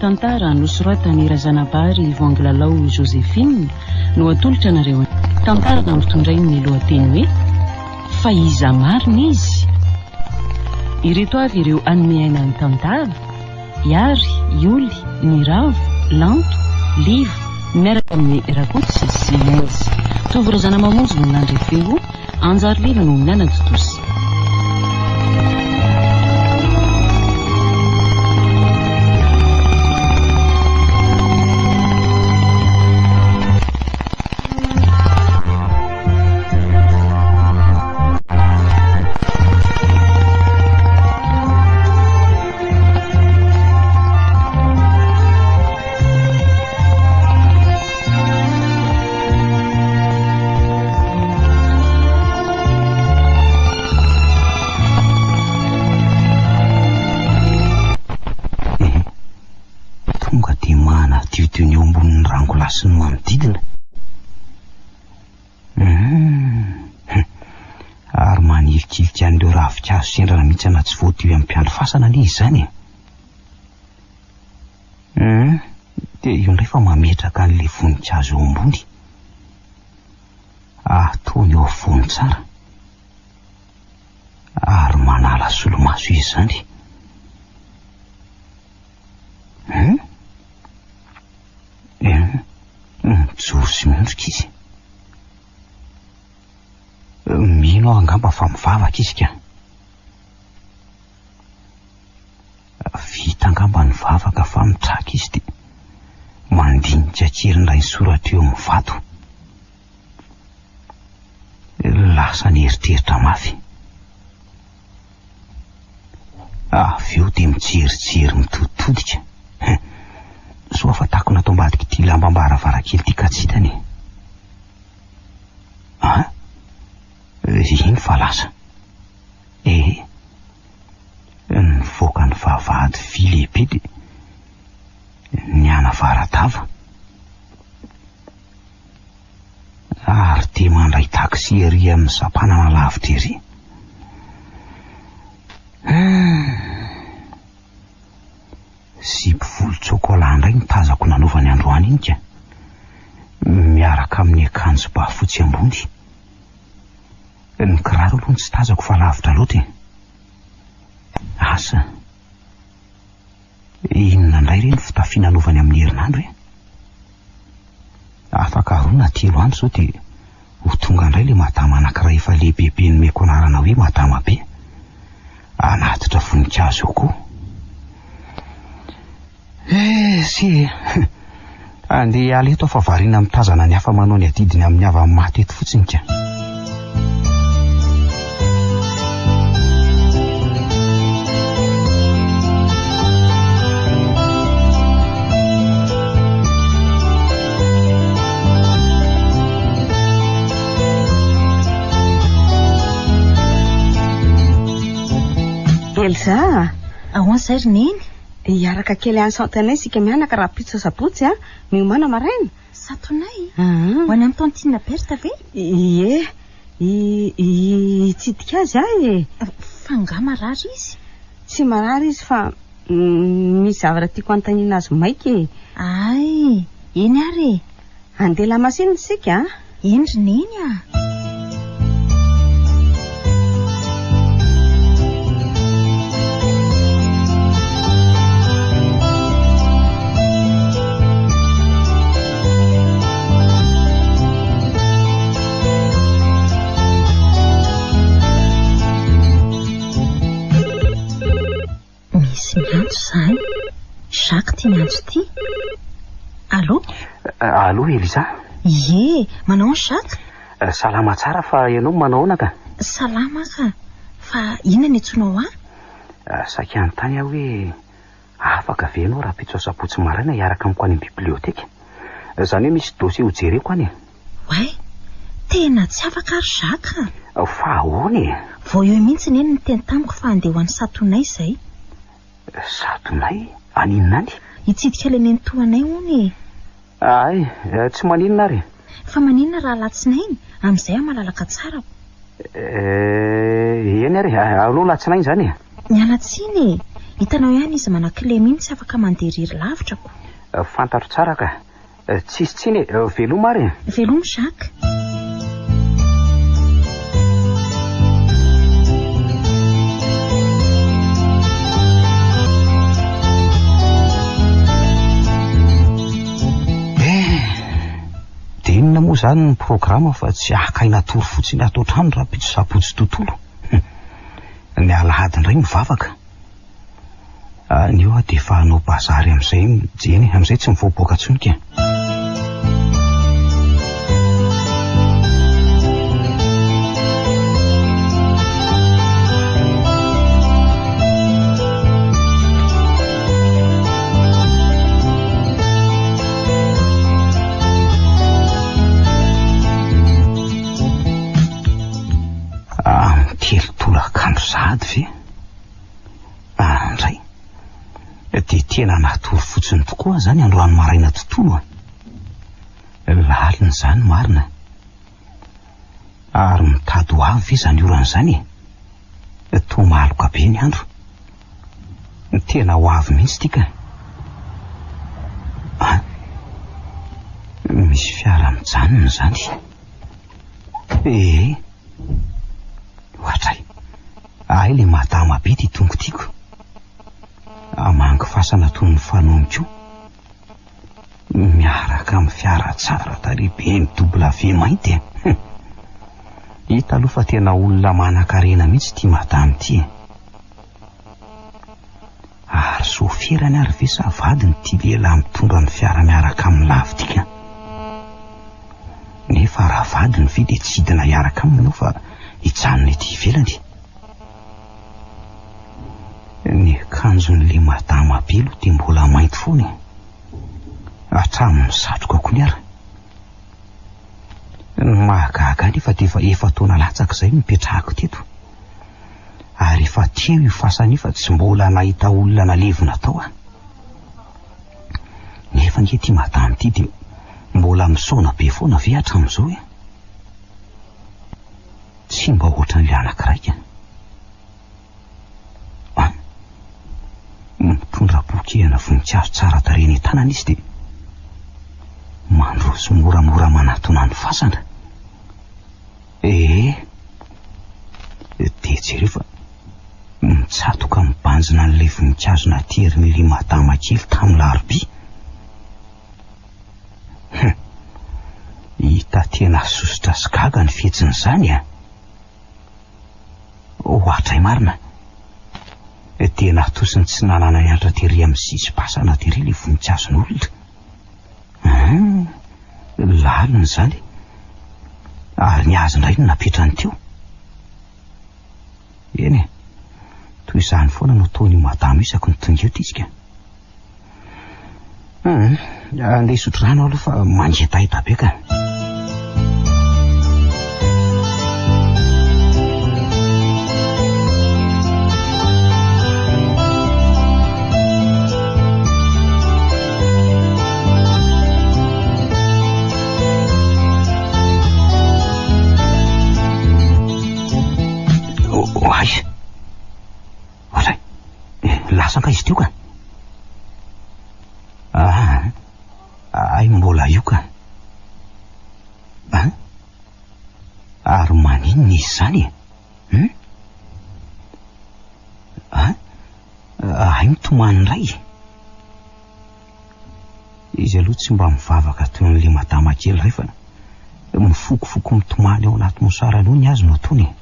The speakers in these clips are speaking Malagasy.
tantara nosoratan'i Razanabary Voangilalao Joséphine no atolotra anareo. Tantara nampitondrainy ny lohateny hoe Fa iza marina izy? Ireto avy ireo hanome aina ny tantara, Iary, Ioly, Niravo, Lanto, Liva, miaraka amin'i Rakoto sy Simenzy. Tovo Razanamamonjy no nandre feo, Anjary Liva no nanatontosa. Tonga dia manadiodio ny eo ambonin'ny rangolasy sy ny manodidina. Hum. Ary manilikilika an'ireo ravinkazo sendra mihitsana tsy voadio amin'ny mpiandry fasana anie izany e. Hum. Dia io indray fa mametraka an'ilay voninkazo eo ambony. Ataony eo afovoany tsara. Ary manala solomaso izy izany. Hum. Hum. Mijoro sy miondrika izy. Mino aho angamba fa mivavaka izy ka. Vita angamba ny vavaka fa mitraka izy dia mandinika kely indray ny soratra eo amin'ny vato. Lasa ny eritreritra mafy. Avy eo dia mijerijery mitoditodika. Soa fa takona ato ambadik'ity lambam-baravarankely ity ka tsy hitany e. Ah? Iny fa lasa. Ee. Nivoaka ny vavahady vy lehibe dia nianavara-dava. Ary dia mandray taxi ery amin'ny sampanana lavitra ery. Zipo volon-tsokola indray no tazako nanaovany androany iny ka. Miaraka amin'ny akanjo ba fotsy ambony. Ny kiraro aloha no tsy tazako fa lavitra loatra e. Asa. Inona indray re ny fitafiana anaovany amin'ny herinandro e? Afaka roa na telo andro izao dia ho tonga indray ilay madama anankiray efa lehibebe nomeko anarana hoe Madama Be. Hanatitra voninkazo eo koa. Eh, si e. Andeha hiala eto aho fa variana mitazana ny hafa manao ny adidiny amin'ny havany maty eto fotsiny ka. Elsa a! Ahoana izay ry Neny? Hiaraka kely any Santenay isika mianaka rahampitso sabotsy a! Miomàna maraina. Satonay? Ho any amin'ny tantine Berthe ve? Ie, hitsidika azy aho e! Fa angaha marary izy? Tsy marary izy fa misy zavatra tiako hanontaniana azy maika e! Hay! Eny ary e! Handeha lamasinina isika a! Eny ry Neny a! Misy miantso izany. Jacques ity miantso ity. Allô? Allô Elisa? Ie, manao ahoana Jacques? Salama tsara fa ianao manao ahoana ka? Salama aho ka. Fa inona no iantsoanao ahy? Saika hanontany aho hoe afaka ve ianao rahampitso asabotsy maraina hiaraka amiko any amin'ny biblioteka? Izany hoe misy dossier hojereko any e. Oay! Tena tsy afaka ary Jacques a! Fa ahoana e? Vao eo mihitsy Neny niteny tamiko fa handeha ho any Satonay izay. Satonay? Any inona any? Hitsidika ilay nenitoanay hono e! Hay, tsy maninona ary e! Fa maninona raha alatsinainy? Amin'izay aho malalaka tsara. Eny ary e, aleo alatsinainy izany e! Miala tsiny e! Hitanao ihany izy manan-kilema iny tsy afaka mandeha irery lavitra ko. Fantatro tsara ka. Tsisy tsiny e. Veloma ary e. Veloma Jacques. Eh! Dia inona moa izany ny programa fa tsy haka aina hatory fotsiny ato an-trano rahampitso sabotsy tontolo. Ny alahady indray mivavaka. Anio aho dia efa hanao bazary amin'izay, eny e, amin'izay tsy mivoaboaka intsony ka. Amin'ny telo tolakandro sahady ve? Andray. Dia tena natory fotsiny tokoa aho izany androany maraina tontolo a. Lalina izany marina. Ary mitady ho avy ve izany orana izany e? Toa maloka be ny andro. Tena ho avy mihitsy ity ka. An? Misy fiara mijanona izany. Ee. Ohatray. Hay le madama be ty tongo tiako. Hamangy fasana toy ny fanaony koa. Miaraka amin'ny fiara tsara tarehy BMW mainty e. Hita aloha fa tena olona manan-karena mihitsy ity madama ity e. Ary soferany ary ve sa vadiny ity lehilahy mitondra ny fiara miaraka aminy lava ity ka? Nefa raha vadiny ve dia tsy hidina hiaraka aminy eo fa hijanona ety ivelany? Ny akanjon'ilay madama be aloha dia mbola mainty foana e. Hatramin'ny satroka koa ny ara. Ny mahagaga ahy nefa dia efa efa-taona latsaka izay no nipetrahako teto. Ary efa teo io fasana io fa tsy mbola nahita olona nalevina tao aho. Nefa ange ity madama ity dia mbola misaona be foana ve hatramin'izao e? Tsy mba ohatran'ilay anankiray ka. An! Mitondra bokehana voninkazo tsara tarehy eny an-tanana izy dia mandroso moramora manatona ny fasana. Ee, dia jereo fa mitsatoka mibanjina an'ilay voninkazo naterin'ilay madama kely tamin'ny larobia. Hum, hita tena sosotra sy gaga ny fihetsiny izany a! Ohatray marina, dia natosiny tsy nananany antra tery amin'ny sisim-pasana tery ilay voninkazon'olona. Hum, lalina izany. Ary ny azy indray no napetrany teo. Eny e, toy izany foana no ataon'io madama io isaky ny tonga eto izy ka. Hum, andeha hisotro rano aho aloha fa mangetaheta be ka. Oay! Ohatray! Lasa angaha izy teo ka? Ah, ay mbola io ka. An? Ary maninona izy izany e? Hum? An? Ay mitomany indray. Izy aloha tsy mba mivavaka toy an'ilay madama kely iray fa mifokofoko mitomany ao anaty mosara aloha ny azy no ataony e.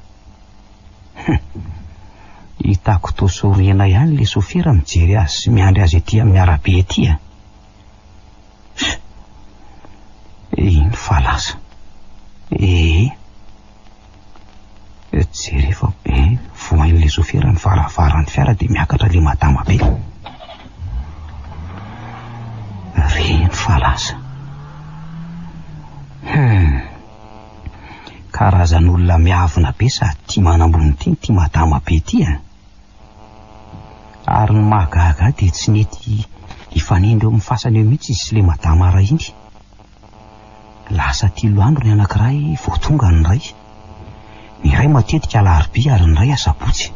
Hum. Hitako toa sorena ihany ilay sofera mijery azy sy miandry azy ety amin'ny arabe ety a. Iny fa lasa. Ee. Jereo fa eh, vohain'ilay sofera ny varavaran'ny fiara dia miakatra ilay madama be. Reny fa lasa. Hum. Karazan'olona miavona be sady tia manambony ity ity madama be ity a. Ary ny mahagaga ahy dia tsy nety hifanindry eo amin'ny fasana eo mihitsy izy sy ilay madama ray iny. Lasa telo andro ny anankiray vao tonga ny iray. Ny iray matetika alarobia ary ny iray asabotsy.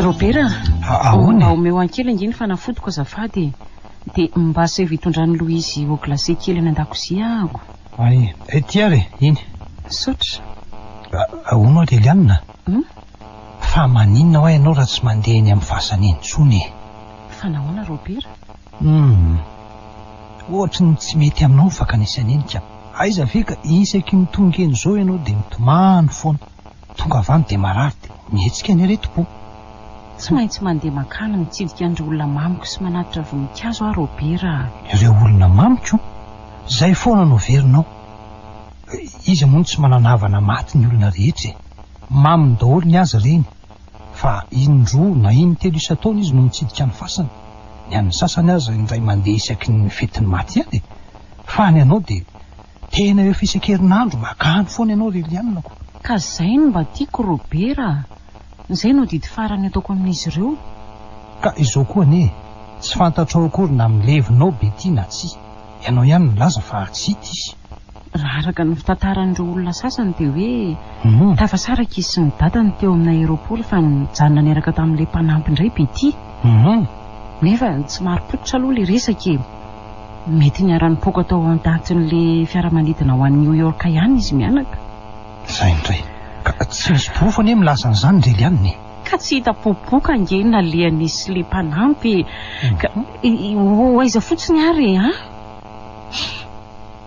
Robert a! Ahoana e? Mba omeo ahy kely ange ny fanafodiko azafady e! Dia mba asaivo hitondran'i Louise eau glacée kely any an-dakozia ahako. Ay, ety ary e, iny. Misaotra. Ahoana ry Eliane? Hum? Fa maninona hoa ianao raha tsy mandeha eny amin'ny fasana eny intsony e? Fa nahoana Robert? Hum. Ohatry ny tsy mety aminao ny fankanesana eny ka. Aiza ve ka isaky ny tonga eny izao ianao dia mitomany foana. Tonga avy any dia marary dia mihetsika ny aretim-po. Tsy maintsy mandeha mankany mitsidika an'ireo olona mamiko sy manatitra voninkazo aho Robert a! Ireo olona mamiko? Izay foana no averinao. Iza moa no tsy manana havana maty ny olona rehetra e! Maminy daholo ny azy ireny. Fa indroa na intelo isan-taona izy no mitsidika ny fasana. Ny an'ny sasany aza indray mandeha isaky ny fetin'ny maty ihany e! Fa ny anao dia tena efa isan-kerinandro makany foana ianao ry Eliane ko! Ka zay no mba tiako Robert a! Zay no adidy farany ataoko amin'izy ireo. Ka izao koa anie e! Tsy fantatrao akory na milevina ao Betty na tsia. Ianao ihany nilaza fa tsy hita izy. Raha araka ny fitantaran'ireo olona sasany dia hoe tafasaraka izy sy ny dadany teo amin'ny aéroport fa nijanona niaraka tamin'ilay mpanampy indray Betty. Nefa tsy marim-pototra aloha ilay resaka e! Mety niara-nipoaka tao anatin'ilay fiaramanidina ho any New York ihany izy mianaka. Izay indray. Ka tsy misy porofo anie milaza an'izany ry Eliane e! Ka tsy hita popoka ange nalehan'izy sy ilay mpanampy e! Ka ho aiza fotsiny ary e an!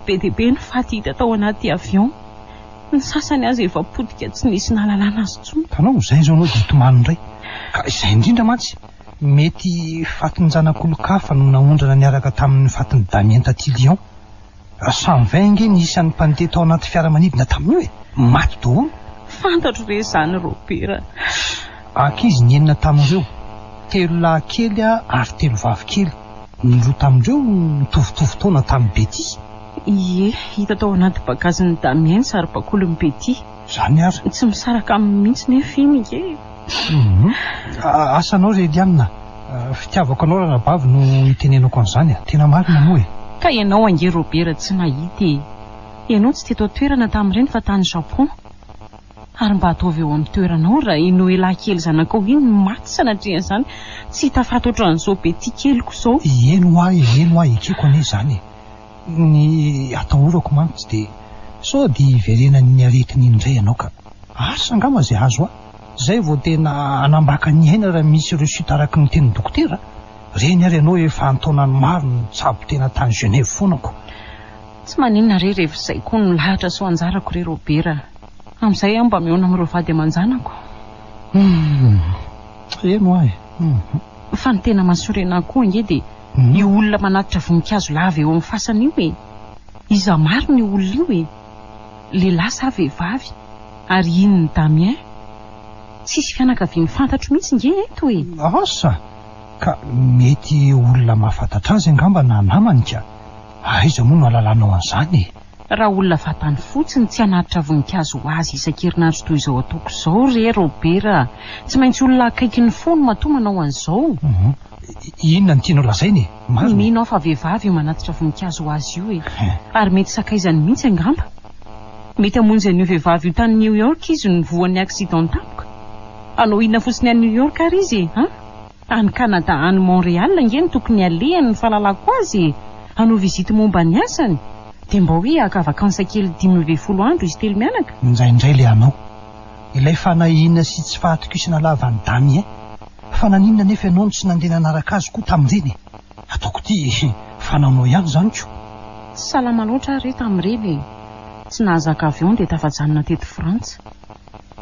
Be dia be ny faty hita tao anaty avion. Ny sasany aza efa potika tsy nisy nahalalana azy intsony. Hitanao, izay izao ianao dia hitomany indray. Ka izay indrindra mantsy, mety fatin-janak'olon-kafa no naondrana niaraka tamin'ny fatin'i Damien taty Lyon. 120 ange ny isan'ny mpandeha tao anaty fiaramanidina tamin'io e! Maty daholo. Fantatro re izany Robert a! Ankizy ny enina tamin'ireo, telo lahy kely ary telo vavy kely. Ny roa tamin'ireo nitovitovy taona tamin'i Betty. Ie, hita tao anaty bagazin'i Damien ny saribakolin'i Betty. Izany ary. Tsy misaraka aminy mihitsy nefa iny ange e! Hum. Asa anao ry Eliane a! Fitiavako anao ranabavy no itenenako an'izany a! Tena marina moa e! Ka ianao ange Robert tsy nahita e! Ianao tsy teto an-toerana tamin'ireny fa tany Japon. Ary mba ataovy eo amin'ny toeranao raha i Noelah kely zanakao iny no maty sanatrian'izany tsy hita faty ohatran'izao be tia keliko izao. Eny hoa e, eny hoa, ekeko anie izany e. Ny atahorako mantsy dia sao dia hiverenan'iny aretina iny indray ianao ka. Asa angamba izay hahazo ahy. Izay vao tena hanambaka ny aina raha misy rechute araky ny tenin'ny dokotera. Reny ary ianao efa an-taonany maro nitsabo tena tany Genève foana ko. Tsy maninona re rehefa izay koa no lahatra sy ho anjarako re Robert a! Amin'izay aho mba mihaona amin'ireo vady aman-janako. Humm. Eny hoa e. Humm. Fa ny tena mahasorena ahy koa ange dia io olona manatitra voninkazo lava eo amin'ny fasana io e! Iza marina io olona io e? Lehilahy sa vehivavy? Ary inon'i Damien? Tsisy fianakaviany fantatro mihitsy nge eto e! Asa! Ka mety olona mahafantatra azy angamba na namany ka! Aiza moa no ahalalanao an'izany e? Raha olona vatany fotsiny tsy hanatitra voninkazo ho azy isan-kerinandro toy izao ataoko izao re Robert a! Tsy maintsy olona akaiky ny fony matoa manao an'izao. Hum. Inona no tianao lazaina e? Marina e? Mino aho fa vehivavy io manatitra voninkazo ho azy io e! Ary mety sakaizany mihitsy angamba. Mety hamonjy an'io vehivavy io tany New York izy no voan'ny accident tampoka. Hanao inona fotsiny any New York ary izy e? An? Any Canada any Montréal ange no tokony alehany ny fahalalako azy e! Hanao visite momba ny asany! Dia mba hoe haka vacances kely 15 andro izy telo mianaka? Indraindray le anao. Ilay fanahiana sy tsy fahatokisana lava an'i Damien. Fa naninona anefa ianao no tsy nandeha nanaraka azy koa tamin'ireny e? Ataoko ity fanaonao ihany izany ko. Tsy salama loatra aho re tamin'ireny e! Tsy nahazaka avion dia tafajanona teto Frantsa.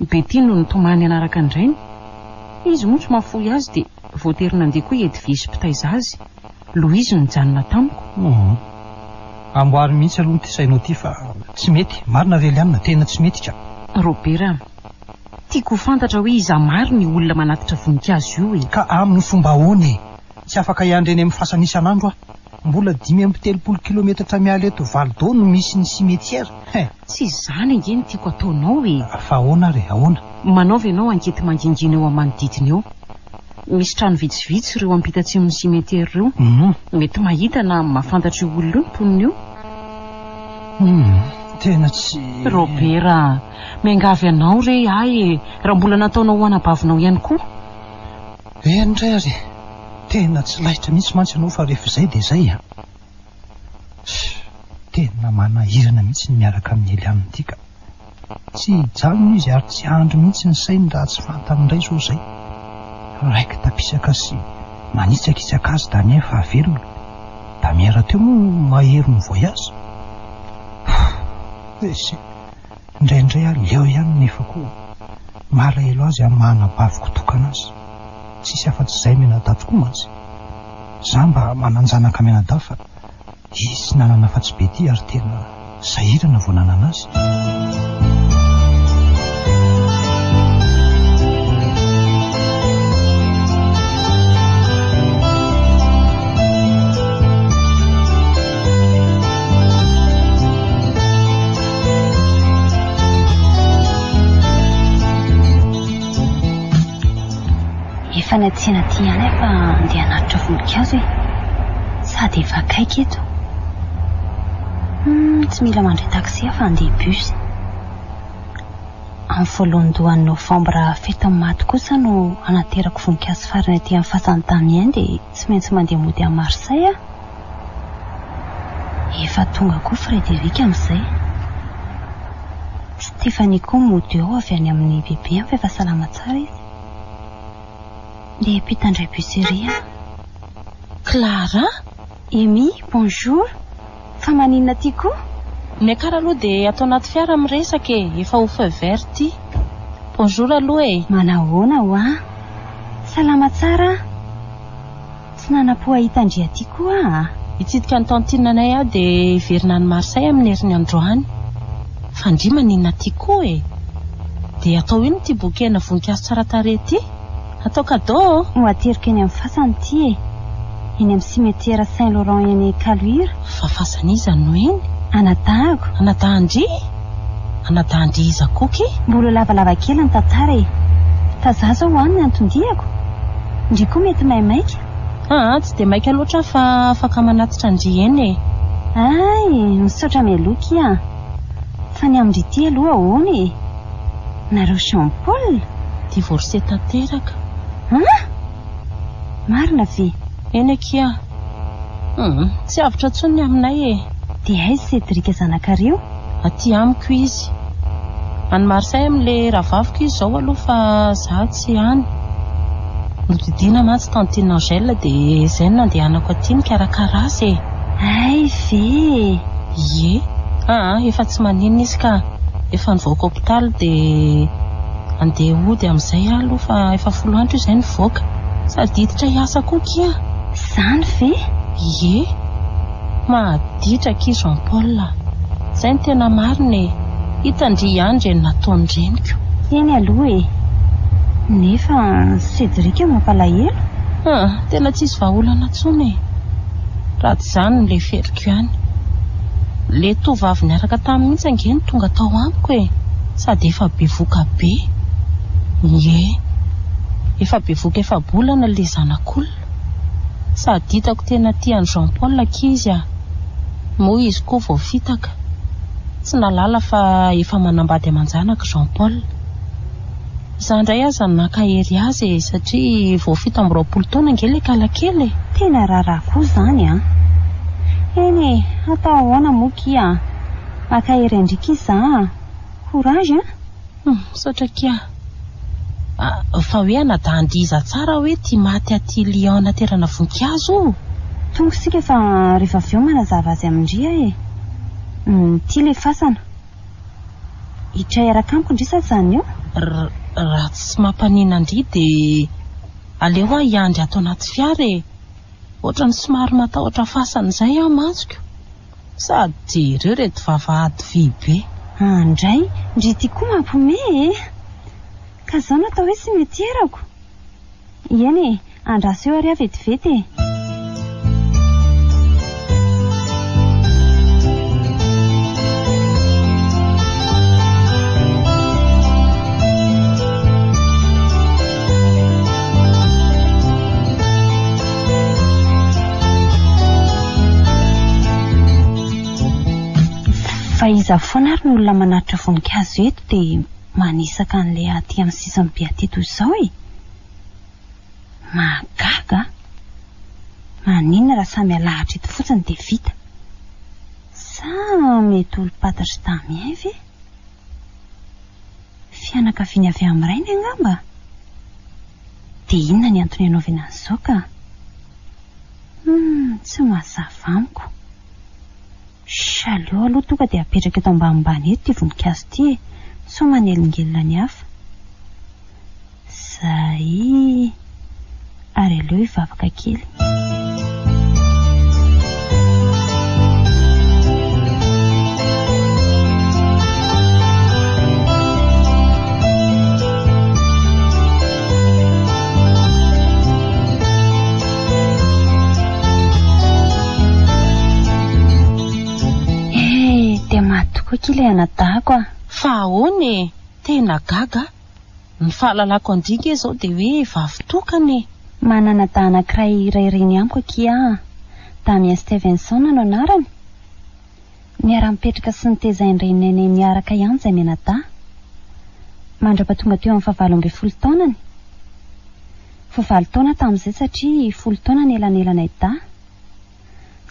Betty no nitomany hanaraka an-drainy. Izy moa tsy mahafoy azy dia voatery nandeha koa i Edwige mpitaiza azy. Louise no nijanona tamiko. Humm. Amboary mihitsy aloha ity sainao ity fa tsy mety. Marina ry Eliane, tena tsy mety ka. Robert a! Tiako ho fantatra hoe iza marina io olona manatitra voninkazo io e! Ka amin'ny fomba ahoana e? Tsy afaka hiandry eny amin'ny fasana isan'andro aho. Mbola 35 kilometatra miala eto Valdo no misy ny cimetière. Hein! Tsy izany ange no tiako ataonao e! Fa ahoana ary e? Ahoana? Manaova ianao ankety mangingina eo amin'ny manodidina eo. Misy trano vitsivitsy ireo ampitatsimon'ny cimetière ireo. Mety mahita na mahafantatra io olona io ny mponina eo. Humm, tena tsy. Robert a! Miangavy anao re ahy e! Raha mbola nataonao ho anabavinao ihany koa. Eny indray ary e! Tena tsy laitra mihitsy mantsy ianao fa rehefa izay dia izay an! Tena manahirana mihitsy ny miaraka amin'i Eliane ity ka! Tsy hijanona izy ary tsy handry mihitsy ny sainy raha tsy fantany indray izao izay. Raiki-tapisaka sy manitsakitsaka azy Damien fa velona. Damien rahateo moa mahery mi-voyage. Ese. Indraindray aho leo ihany nefa koa malahelo azy amin'ny maha anabaviko tokana azy. Tsisy afa-tsy izahay mianadahy tokoa mantsy. Za mba manan-janaka mianadahy fa izy tsy nanana afa-tsy Betty ary tena sahirana vao nanana azy. Efa niantsena aty ihany aho fa andeha hanatitra voninkazo e. Sady efa akaiky eto. Hum, tsy mila mandray taxi aho fa andeha bus. Amin'ny voalohandohan'ny novambra fetin'ny maty kosa no hanaterako voninkazo farany aty amin'ny fasan'i Damien dia tsy maintsy mandeha mody any Marseille aho. Efa tonga koa Frédéric amin'izay. Stéphanie koa mody eo avy any amin'ny bebe-ny fa efa salama tsara izy. Ndeha hiampita indray bus ery aho. Clara? Amy, bonjour. Fa maninona aty koa? Miakara aloha dia ato anaty fiara miresaka e, efa ho feu vert ity. Bonjour aloha e. Manahoana hoa? Salama tsara aho. Tsy nanam-po hahita an-dry aty koa aho a! Hitsidika ny tantine anay aho dia hiverina any Marseille amin'ny heriny androany. Fa ndry maninona aty koa e? Dia atao inona ity bouquet-na voninkazo tsara tarehy ity? Atao cadeau ô? Ho ateriko eny amin'ny fasana ity e! Eny amin'ny cimetière Saint Laurent eny Caluire. Fa fasan'iza no eny? Anadahako. Anadahan-dry? Anadahan-dry iza koa ky? Mbola lavalava kely ny tantara e! Fa za zao ho any ny anton-diako. Ndry koa mety maimaika. Aa, tsy dia maika loatra aho fa afaka manatitra an-dry eny e! Hay, misaotra mialoha kia a! Fa ny amin-dry ity aloha ahoana e? Nareo Jean Paul? Divorcé tanteraka. An? Marina ve? Eny akia. Hum, tsy avotra intsony ny aminay e. Dia aiza Cédric zanakareo? Aty amiko izy. Any Marseille amin'ilay rahavaviko izy izao aloha fa za tsy any. Nodidiana mantsy tantine Angèle dia izay no nandehanako aty nikarakara azy e. Hay ve e! Ie. Aa, efa tsy maninona izy ka. Efa nivoaka hopitaly dia andeha hody amin'izay aho aloha fa efa folo andro io izay nivoaka. Sady hiditra hiasa koa kia. Izany ve? Ie. Mahaditra akia Jean Paul a. Izay no tena marina e. Hitan-dry ihany ireny nataon'ny reniko. Eny aloha e. Nefa Cédric mampalahelo. Hum, tena tsisy vahaolana intsony e. Raha tsy izany no leferiko ihany. Ilay tovovavy niaraka taminy mihitsy ange no tonga tao amiko e. Sady efa bevoka be. Ie. Efa bevoka efa-bolana ilay zanak'olona. Sady hitako tena tia an'i Jean Paul akia izy a. Moa izy koa voafitaka. Tsy nahalala fa efa manambady aman-janaka Jean Paul. Izaho indray aza no nankahery azy e, satria vao 27 taona ange ilay kalakely e. Tena raharaha koa izany an. Eny e, atao ahoana moa kia a. Mankahery an-dry kia za a. Courage an. Hum, misaotra akia. Fa hoe anadahan-dry iza tsara hoe ity maty aty Lyon naterana voninkazo o? Tonga isika fa rehefa avy eo manazava azy amin-dry aho e. Ity ilay fasana. Hiditra hiaraka amiko ndry sa izany eo? Raha tsy mampanina an-dry dia aleo aho hiandry ato anaty fiara e. Ohatran'ny somary matahotra fasana izay aho mantsy ko. Sady jereo ireto vavahady vy be. Andray, ndry ity koa mampihomehy e! Ka zao no atao hoe cimetière-ko? Eny e, andraso eo ary aho vetivety e! Fa iza foana ary no olona manatitra voninkazo eto dia manisaka an'ilay aty amin'ny sisiny be aty toy izao e? Mahagaga a! Maninona raha samy alahatra eto fotsiny dia vita? Sa mety olom-pantatr'i Damien ve? Fianakaviany avy amin'ny rainy angamba? Dia inona ny antony anaovany an'izao ka? Hum, tsy mazava amiko. Shh, aleo aloha tonga dia apetraka eto ambanimbany eto ity voninkazo ity e, sao manelingelina ny hafa. Zay. Ary aleo hivavaka kely. Eh, dia maty tokoa akia ilay anadahako ah. Fa ahoana e? Tena gaga aho. Ny fahalalako an-dry nge izao dia hoe vavy tokana e! Manana dahy anankiray iray reny amiko akia aho. Damien Stevenson no anarany. Niara-nipetraka sy notezain-dreninay niaraka ihany izay mianadahy. Mandra-pahatonga teo amin'ny fahavalo ambinifolo taonany. Vao valo taona tamin'izay satria folo taona ny elanelanay dahy.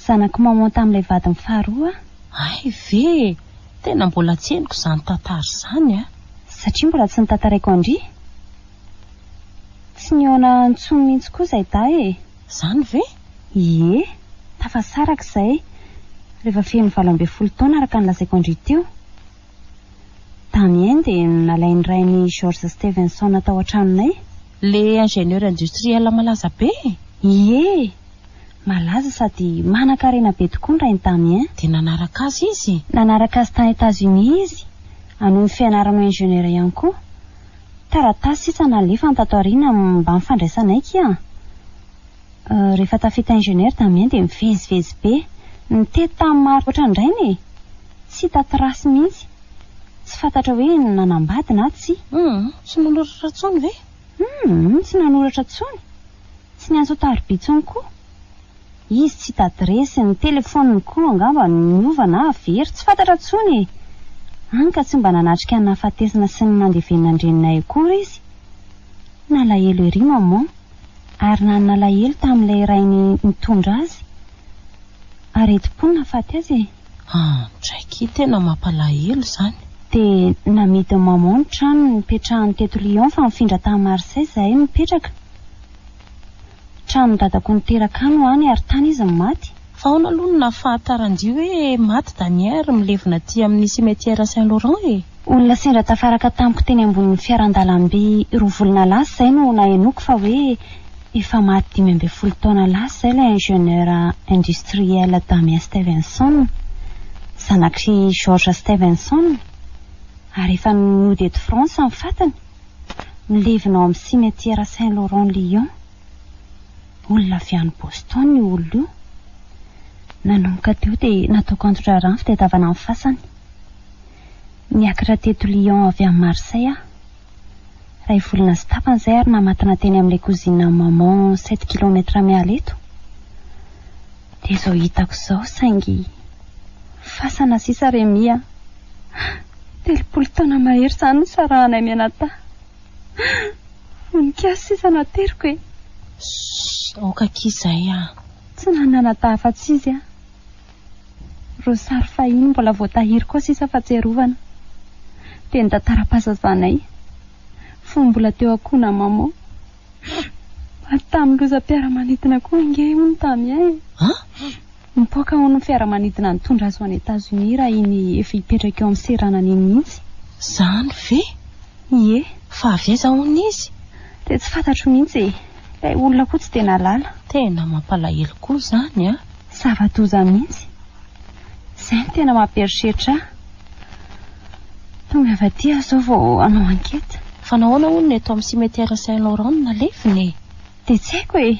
Zanak'i maman tamin'ilay vadiny faharoa aho. Hay ve e! Tena mbola tsy henoko izany tantara izany a! Satria mbola tsy notantaraiko an-dry. Tsy nihaona intsony mihitsy koa izay dahy e! Izany ve? Ie, tafasaraka izay rehefa feno 18 taona araka ny lazaiko an-dry teo. Damien dia nalain'ny rain'i George Stevenson tao an-tranonay. Le ingénieur industriel malaza be e! Ie! Malaza sady manan-karena be tokoa ny rain'i Damien. Dia nanaraka azy izy? Nanaraka azy tany Etats-Unis izy, hanohy ny fianarany ho ingénieur ihany koa. Taratasy sisa nalefany tato aoriana mba nifandraisanay kia. Rehefa tafita ingénieur Damien dia mivezivezy be, nitety tany maro ohatran-drainy e! Tsy hita trace mihitsy. Tsy fantatra hoe nanambady na tsia. Hum, tsy nanoratra intsony ve? Hum, tsy nanoratra intsony. Tsy niantso tariby intsony koa. Izy tsy hita adiresy, ny telefaoniny koa angamba niova na very, tsy fantatra intsony e! Hany ka tsy mba nanatrika ny nahafatesana sy ny nandevenana an-dreninay akory izy. Nalahelo ery maman, ary nanalahelo tamin'ilay rainy nitondra azy. Aretim-po no nahafaty azy e! Andraiky, tena mampalahelo izany. Dia namidin'i maman ny trano nipetrahany teto Lyon fa nifindra tany Marseille izahay nipetraka. Tranon'i dadako niteraka ahy no any ary tany izy no maty. Fa ahoana aloha no nahafantaran-dry hoe maty Damien ary milevina aty amin'ny cimetière Saint Laurent e? Olona sendra tafaraka tamiko teny ambonin'ny fiaran-dalamby roa volana lasa izay no nahenoako fa hoe efa maty 15 taona lasa izay ilay ingénieur industriel Damien Stevenson, zanak'i George Stevenson, ary efa nody eto France ny fatiny. Milevina ao amin'ny cimetière Saint Laurent Lyon. Olona avy any Boston io olona io. Nanomboka teo dia nataoko anton-draharaha ny fitadiavana ny fasany. Niakatra teto Lyon avy any Marseille aho. Iray volana sy tapany izay ary namatona teny amin'ilay cousine an'i maman sept kilomètres miala eto. Dia izao hitako izao saingy fasana sisa Rémi a! 30 taona mahery izany nisarahanay mianadahy. Voninkazo sisa nateriko e! Shh! Aoka akia izay a! Tsy nanana anadahy afa-tsy izy aho. Ireo sary fahiny mbola voatahiry koa sisa fa tsiarovana. Dia ny tantaram-pahazazanay. Fony mbola teo ankohonan'i maman. Maty tamin'ny lozam-piaramanidina koa ange hono Damien e! An? Nipoaka hono ny fiaramanidina nitondra azy ho any Etazonia raha iny efa hipetraka eo amin'ny seranana iny mihitsy. Izany ve? Ie. Fa avy aiza hono izy? Dia tsy fantatro mihitsy e! Ilay olona koa tsy dia nahalala. Tena mampalahelo koa izany an! Zava-doza mihitsy. Izay no tena mampieritreritra ahy. Tonga avy aty aho izao vao hanao enquête. Fa nahoana hono ny eto amin'ny cimetière Saint Laurent no nalevina e? Dia tsy haiko e!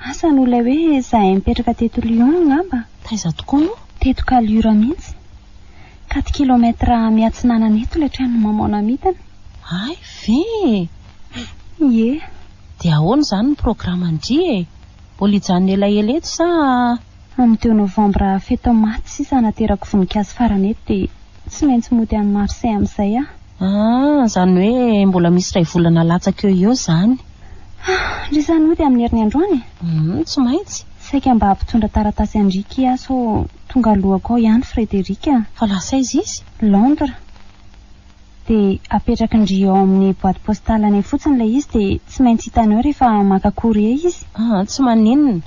Asa noho ilay hoe izahay nipetraka teto Lyon angamba. Taiza tokoa moa? Teto Calure mihitsy. Quatre kilomètres miatsinanana eto ilay tranon'i maman namidiny. Hay ve e! Ie. Dia ahoana izany ny programan-dry e? Mbola hijanona elaela eto sa? Amin'ny deux novembre fety maty sisa hanaterako voninkazo farany eto dia tsy maintsy mody any Marseille amin'izay aho. Ah, izany hoe mbola misy iray volana latsaka eo ho eo izany. Ah, ndry izany hody amin'ny heriny androany e? Hum, tsy maintsy. Saika mba hampitondra taratasy an-dry kia aho sao tonga alohako ao ihany Frédéric a. Fa lasa aiza izy? Londres. Dia apetrakin-dry ao amin'ny boite postale anay fotsiny ilay izy dia tsy maintsy hitany ao rehefa maka courrier izy. Ah, tsy maninona.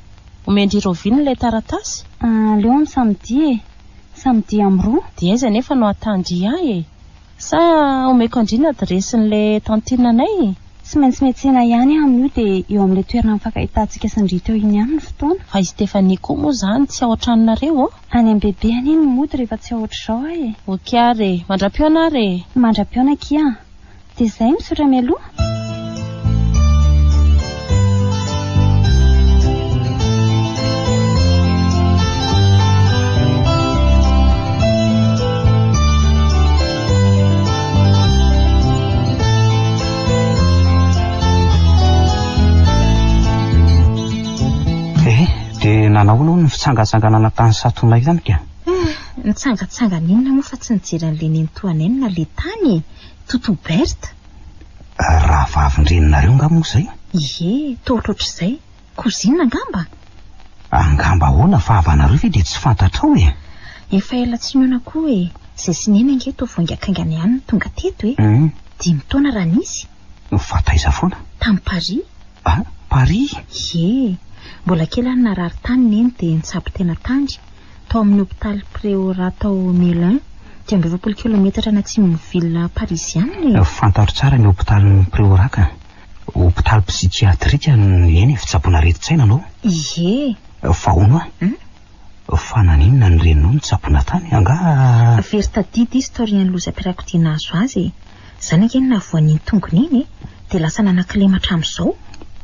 Omen-dry raoviana ilay taratasy? Aleo amin'ny samedi e. Samedi amin'ny roa. Dia aiza anefa no ahatandry ahy e? Sa omeko an-dry ny adiresin'ilay tantine anay e? Tsy maintsy miantsena ihany aho amin'io dia eo amin'ilay toerana nifankahitantsika sy ndry teo iny ihany ny fotoana. Fa i Stéphanie koa moa izany tsy ao an-tranonareo ô? Any amin'i Bebe anie no mody rehefa tsy ao ohatr'izao aho e. Ok ary e! Mandra-pihaona ary e! Mandra-pihaona akia a! Dia izay, misaotra mialoha. Eh, dia nanao ahoana hono ny fitsangatsanganana tany Satonay tany ka? Eh, nitsangatsangana inona moa fa tsy nijery an'ilay nenitoanay no naleha tany e! Toto Berthe. Rahavavin-dreninareo angaha moa izay? Ie, toa ohatrohatr'izay. Cousine angamba? Angamba ahoana fa havanareo ve dia tsy fantatrao e? Efa ela tsy nihaona koa e! Izay sy Neny ange toa vao haingankaingana ihany no tonga teto e! Dimy taona raha nisy. Fa taiza foana? Tany Paris. Ah, Paris? Ie. Mbola kely aho no narary tany Neny dia nitsabo tena tany. Tao amin'ny hopitaly Préorat tao Melun, 45 kilometatra any atsimon'ny ville parisianina e! Fantatro tsara ny hopitalin'ny Préorat ka. Hopitaly psychiatrique eny e, fitsaboana aretin-tsaina no. Ie. Fa hono hoa, fa naninona ny reninao no tsaboina tany? Angaha. Very tadidy izy taorian'ny lozam-piarakodia nahazo azy e. Izany ange no nahavoa an'iny tongony iny e. Dia lasa nanan-kilema hatramin'izao.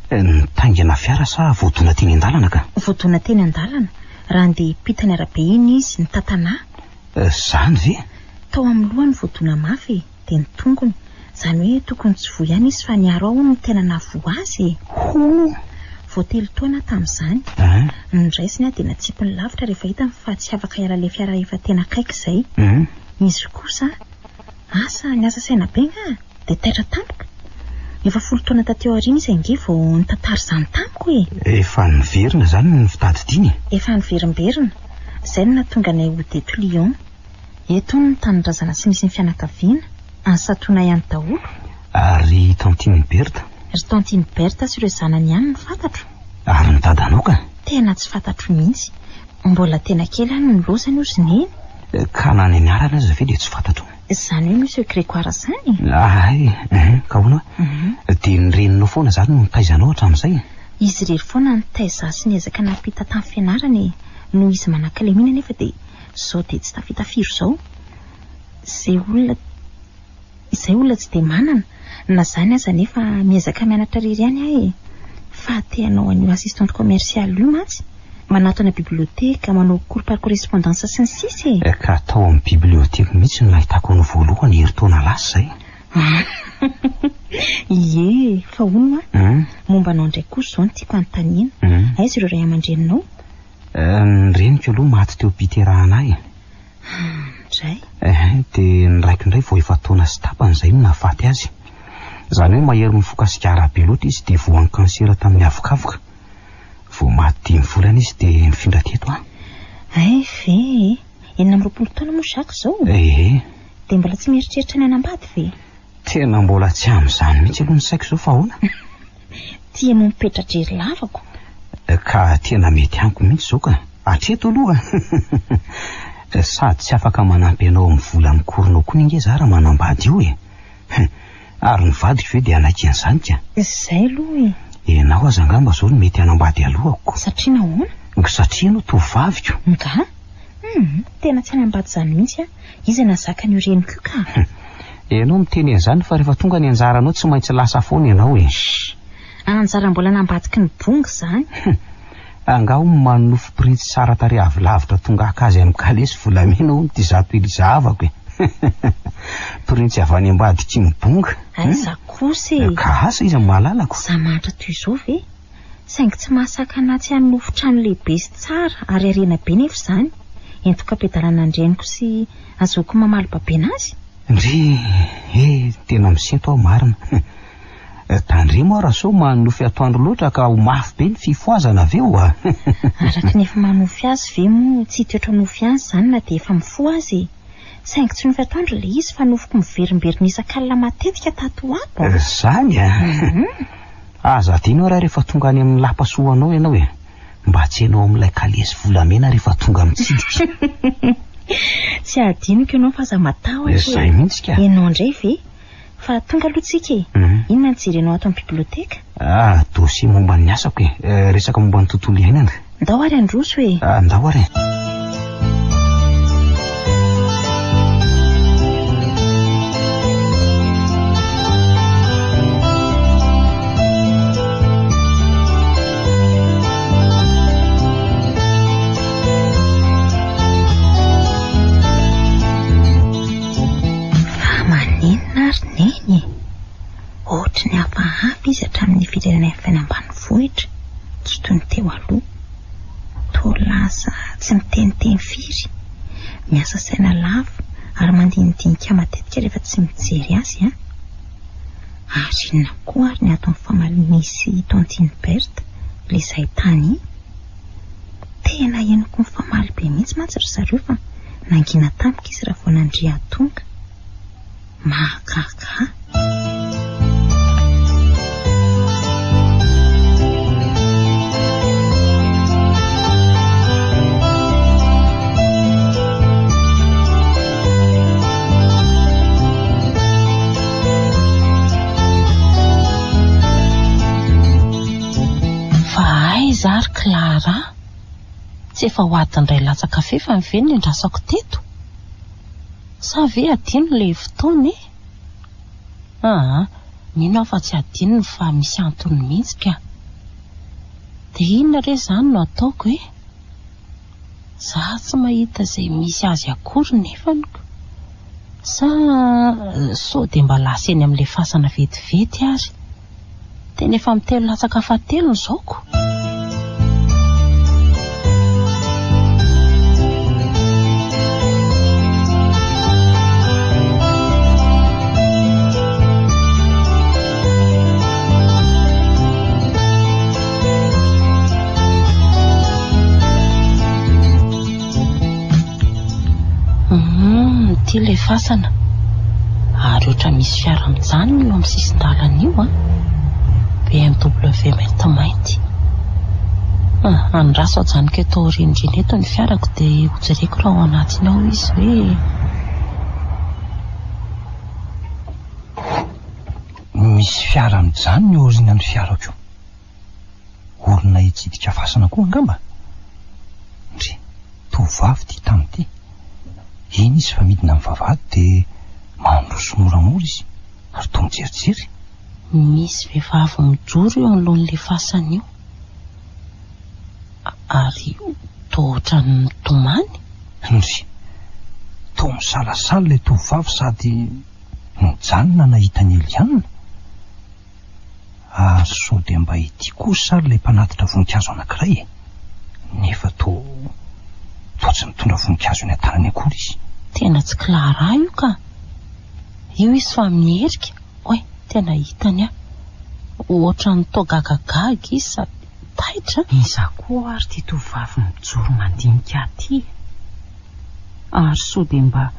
Nitaingina fiara sa voadona teny an-dalana ka? Voadona teny an-dalana. Raha handeha hiampita ny arabe iny izy, nitatana. Izany ve? Tao amin'ny lohany voadona mafy e. Dia ny tongony. Izany hoe tokony tsy voa ihany izy fa niaro aho hono no tena nahavoa azy e! Hono? Vao telo taona aho tamin'izany. Noraisiny aho dia natsipiny lavitra rehefa hitany fa tsy afaka hiala ilay fiara efa tena akaiky izay. Izy kosa, asa niasa saina be angaha? Dia taitra tampoka. Efa folo taona taty aoriana izy ange vao nitantara izany tamiko e! Efa niverina izany ny fitadidiany e? Efa niverimberina. Izay no nahatonga anay hody eto Lyon. Eto hono ny tanindrazana tsy misy ny fianakaviana, any Satoana ihany daholo. Ary tantine Berthe? Ry tantine Berthe sy ireo zanany ihany no fantatro. Ary ny dadanao ka? Tena tsy fantatro mihitsy. Mbola tena kely aho no nilaozany hozy neny. Ka na ny anarany aza ve dia tsy fantatrao? Izany hoe Monsieur Grégoire izany e? Hay, ka ahoana hoa? Dia ny reninao foana izany no nitaiza anao hatramin'izay e? Izy irery foana nitaiza ahy sy niezaka nampita tamin'ny fianarana e. Noho izy manan-kalemena anefa dia Izao dia tsy tafita firy izao. Izay olona izay olona tsy dia manana. Na izany aza anefa miezaka mianatra irery ihany aho e. Fa te hanao an'io assistante commerciale io mantsy. Manatona bibliothèque, manao cours par correspondance sy ny sisa e. Ka tao amin'ny bibliothèque mihitsy no nahitako anao voalohany herintaona lasa izay. Ie, fa hono hoa, momba anao indray kosa izao no tiako hanontaniana. Aiza ireo ray aman-dreninao? Ny reniko aloha maty teo am-piterahana ahy e. Indray? Eh, dia ny raiko indray vao efa-taona sy tapany izay no nahafaty azy. Izany hoe mahery mifoka sigara be loatra izy dia voan'ny kansera tamin'ny havokavoka. Vao maty dimy volana izy dia nifindra teto aho. Hay ve e! 26 taona moa Jacques izao? Ee. Dia mbola tsy mieritreritra ny hanambady ve? Tena mbola tsy amin'izany mihitsy aloha ny saiko izao fa ahoana? Tianao mipetra-drery lavako. Ka tena mety amiko mihitsy izao ka. Hatreto aloha. Sady tsy afaka manampy anao amin'ny vola mikorina ao koa ange za raha manambady io e. Ary ny vadiko ve dia hanaiky an'izany ka. Izay aloha e. Ianao aza angamba izao no mety hanambady alohako. Satria nahoana? Satria ianao tovovaviko. Nga? Hum, tena tsy hanambady izany mihitsy aho. Iza nahazaka an'io reniko io ka? Ianao miteny an'izany fa rehefa tonga ny anjaranao tsy maintsy lasa foana ianao e. Shh! Anjara mbola nambadiky ny bongo izany. Angaha hono manonofy printsy tsara tarehy avy lavitra tonga haka azy amin'ny kalesy volamena hono ity zato Eliza havako e. Printsy avy any ambadiky ny bonga. Aiza kosa e! Ka asa iza no mahalalako. Za mahantra toy izao ve? Saingy tsy mahasakana ahy tsy hanonofy trano lehibe sy tsara ary harena be nefa izany. Entiko am-piadanana an-dreniko sy azahoako mamaly babena azy. Ndry e! Tena misento aho marina. Tandremo aho raha sao manonofy atoandro loatra ka ho mafy be ny fifohazana avy eo a! Araka ny efa manofy azy ve moa tsy hitoetra nofy ihany izany na dia efa mifoha aza e! Saingy tsy nofy atoandro ilay izy fa nofiko miverimberina isak'alina matetika tato ho ato a! Izany a! Aza adino ary rehefa tonga any amin'ny lapa soa anao ianao e! Mba tsenao amin'ilay kalesy volamena rehefa tonga mitsidika. Tsy adinoko ianao fa aza matahotra e! Izay mihitsy ka! Ianao indray ve? Fa tonga aloha tsika e! Inona no jerenao ato amin'ny biblioteka? Ah, dossier momba ny asako e! Resaka momba ny tontolo iainana. Ndao ary handroso e! Ah, ndao ary e! Fa maninona ary Neny e? Ohatry ny hafahafa izy hatramin'ny firenena efa any ambanivohitra, tsy toy ny teo aloha. Toa lasa tsy miteniteny firy, miasa saina lava ary mandinidinika matetika rehefa tsy mijery azy an! Ary inona koa ary ny ato amin'ny famalian'i sy Tantine Berthe ilay izahay tany iny? Tena henoko mifamaly be mihitsy mantsy ry zareo fa nangina tampoka izy raha vao nandre ahy tonga. Mahagaga ahy. Fa aiza ary Clara? Tsy efa ho adiny iray latsaka fefany ve no niandrasako teto? Sa ve adino ilay fotoana e? Aa, mino aho fa tsy adinony fa misy antony mihitsy ka. Dia inona re izany no ataoko e? Za tsy mahita izay misy azy akory nefany ko. Sa sao dia mba lasa eny amin'ilay fasana vetivety ary. Tena efa mitelo latsaka fahatelony izao ko. Humm, ity ilay fasana. Ary ohatra misy fiara mijanona io amin'ny sisin-dalana io an. BMW maintimainty. Ah, andraso ajanoko eto aoriandriana eto ny fiarako dia hojereko raha ao anatiny ao izy hoe. Misy fiara mijanona eo aorianan'ny fiarako io. Olona hitsidika fasana koa angamba? Ndry, tovovavy ity tany ity. Iny izy fa midina amin'ny vavahady dia mandroso moramora izy ary toa mijerijery. Misy vehivavy mijoro eo anoloan'ilay fasana io. Ary toa ohatran'ny mitomany. Ndry, toa misalasala ilay tovovavy sady Nijanona nahita an'i Eliana? Ary sao dia mba ity kosa ary ilay mpanatitra voninkazo anankiray e? Nefa toa, toa tsy mitondra voninkazo eny an-tanany akory izy. Tena tsy Clara io ka! Io izy fa miherika, oay, tena hitany aho. Ohatran'ny toa gagagaga izy sady taitra. Iza koa ary ity tovovavy mijoro mandinika ahy ity e? Ary sao dia mba,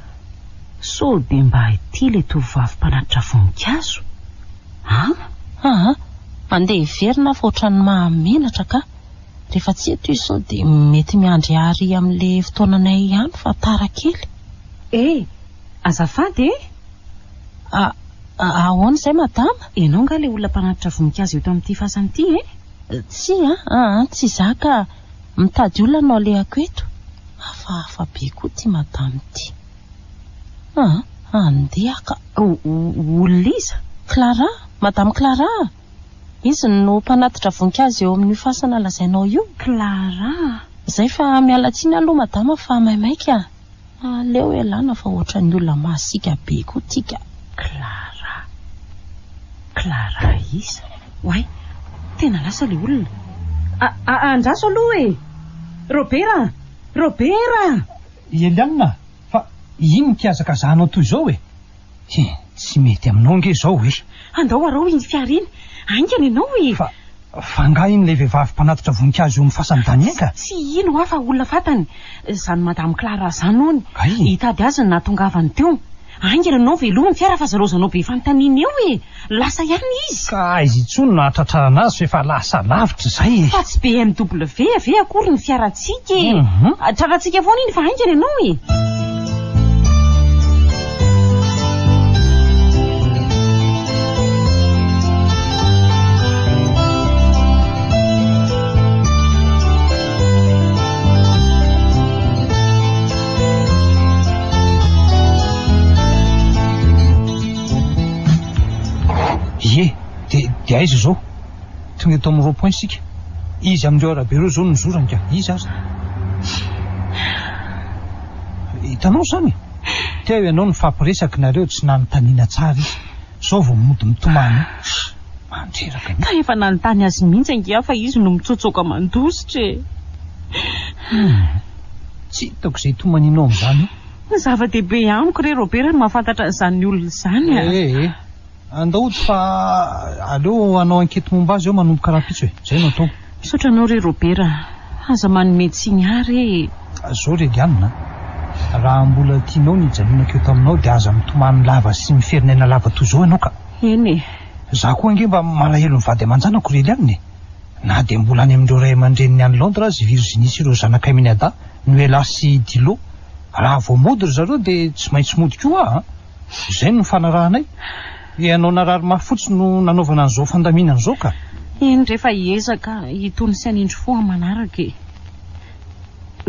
sao dia mba ity ilay tovovavy mpanatitra voninkazo? An? Aa, andeha hiverina aho fa ohatran'ny mahamenatra ka! Rehefa tsy eto izy sao dia mety miandry ahy ary amin'ilay fotoananay ihany fa tara kely. Eh! Azafady e! A, ahoana izay madama? Ianao angaha ilay olona mpanatitra voninkazo eto amin'ity fasana ity e? Tsia, aa, tsy izaho ka! Mitady olona no alehako eto. Hafahafa be koa ity madama ity. Aa, andeha ka. Olona iza? Clara, Madame Clara! Izy no mpanatitra voninkazo eo amin'io fasana lazainao io. Clara! Izay fa miala tsiny aloha madama fa maimaika. Aleo ialana fa ohatran'ny olona masiaka be koa ity ka. Clara. Clara iza? Oay, tena lasa ilay olona. A, a, andraso aloha e! Robert a! Robert a! I Eliane, fa inona ity hazakazahanao toy izao e? He, Tsy mety aminao ange izao e! Andao araho iny fiara iny. Haingana ianao e! Fa, fa angaha iny ilay vehivavy mpanatitra voninkazo eo amin'ny fasan'i Damien ka? Tsy iny hoa fa olona fantany. Izany Madame Clara izany hono. Hay! Hitady azy no nahatongavany teo. Haingana ianao velomy ny fiara fa aza laozanao be fanontaniana eo e! Lasa ihany izy. Ka aiza intsony no hahatratrarana azy fa efa lasa lavitra izay e! Fa tsy BMW ve akory ny fiarantsika e! Tratrantsika foana iny fa haingana ianao e! Ie, dia dia aiza izao? Tonga eto amin'ny rond point isika. Iza amin'ireo arabe ireo izao no nizorany ka? Iza aza? Hitanao izany? Teo ianao nifampiresaka nareo tsy nanontaniana tsara izy. Izao vao mody mitomany eo. Mandreraka Ka mihitsy. efa nanontany azy mihitsy ange aho fa izy no mitsotsoka mandositra e. Hum. Tsy hitako izay hitomanianao amin'izany eo. Zava-dehibe amiko re Robert ny mahafantatra an'izany olona izany a! Eh eh. Andao hody fa aleo hanao ankety momba azy eo manomboka rahampitso e. Izay no atao. Misaotra anao re Robert a! Aza manome tsiny ahy re e! Zao re Liana a! Raha mbola tianao ny hijanonako eto aminao dia aza mitomany lava sy miferinaina lava toy izao ianao ka! Eny e! Za koa ange mba malahelo ny vady aman-janako ry Eliane e! Na dia mbola any amin'ireo ray aman-dreniny any Londres aza i Virginie sy ireo zanakay mianadahy, Noelah sy Dilo. Raha vao mody ry zareo dia tsy maintsy mody koa aho an! Izay no nifanarahanay. Ianao narary mafy fotsiny no nanaovana an'izao fandaminana izao ka! Eny re fa hiezaka hitony sy hanindry fo amin'ny manaraka e!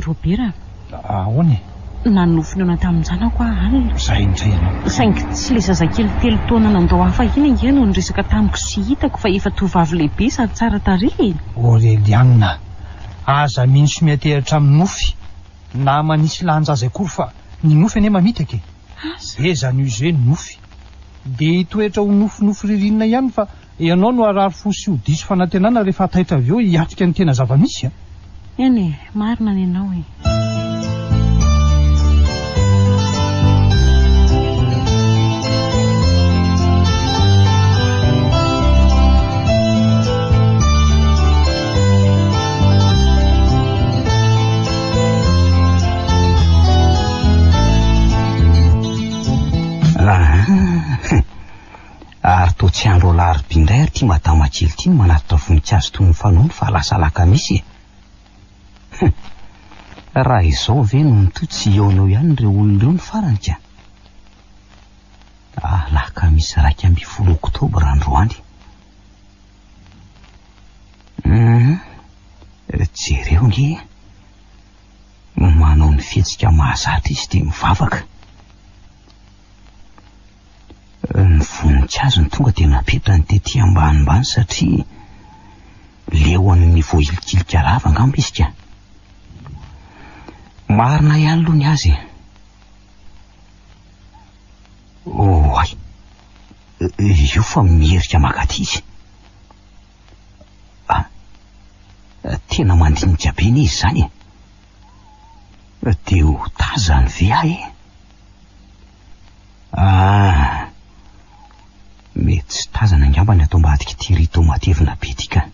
Robert a! Ahoana e? Nanonofy nihaona tamin-janako aho alina. Izay indray ianao. Saingy tsy ilay zazakely telo taona nandao ahy fahiny ange no niresaka tamiko sy hitako fa efa tovovavy lehibe sady tsara tarehy e! Aureliana, aza mino sy miantehatra amin'ny nofy na manisy lanja azy akory fa ny nofy anie mamitaka e! Asa. Be zany use ny nofy. Dia hitoetra ho nofinofy ririnina ihany fa ianao no harary fo sy ho diso fanantenana rehefa taitra avy eo hiatrika ny tena zava-misy a! Eny e, marina ny anao e. Ary toa tsy andro alarobia indray ary ity madama kely ity no manatitra voninkazo toy ny fanaony fa lasa alakamisy e. Hum. Raha izao ve no mitohy tsy hihaona eo ihany ireo olona ireo ny farany ka. Alakamisy 11 oktobra androany. Hum. Jereo nge. Manao ny fihetsika mahazatra izy dia mivavaka. Ny voninkazony tonga dia napetrany tety ambanimbany satria leo an'ny voahilikilika lava angamba izy ka. Marina ihany aloha ny azy e. Oay, io fa miherika mankaty izy. Ah, tena mandinika be anie izy izany e. Dia ho tazany ve aho e? Ah, mety tsy tazana angamba ny ato ambadik'ity rideau matevina be ity ka.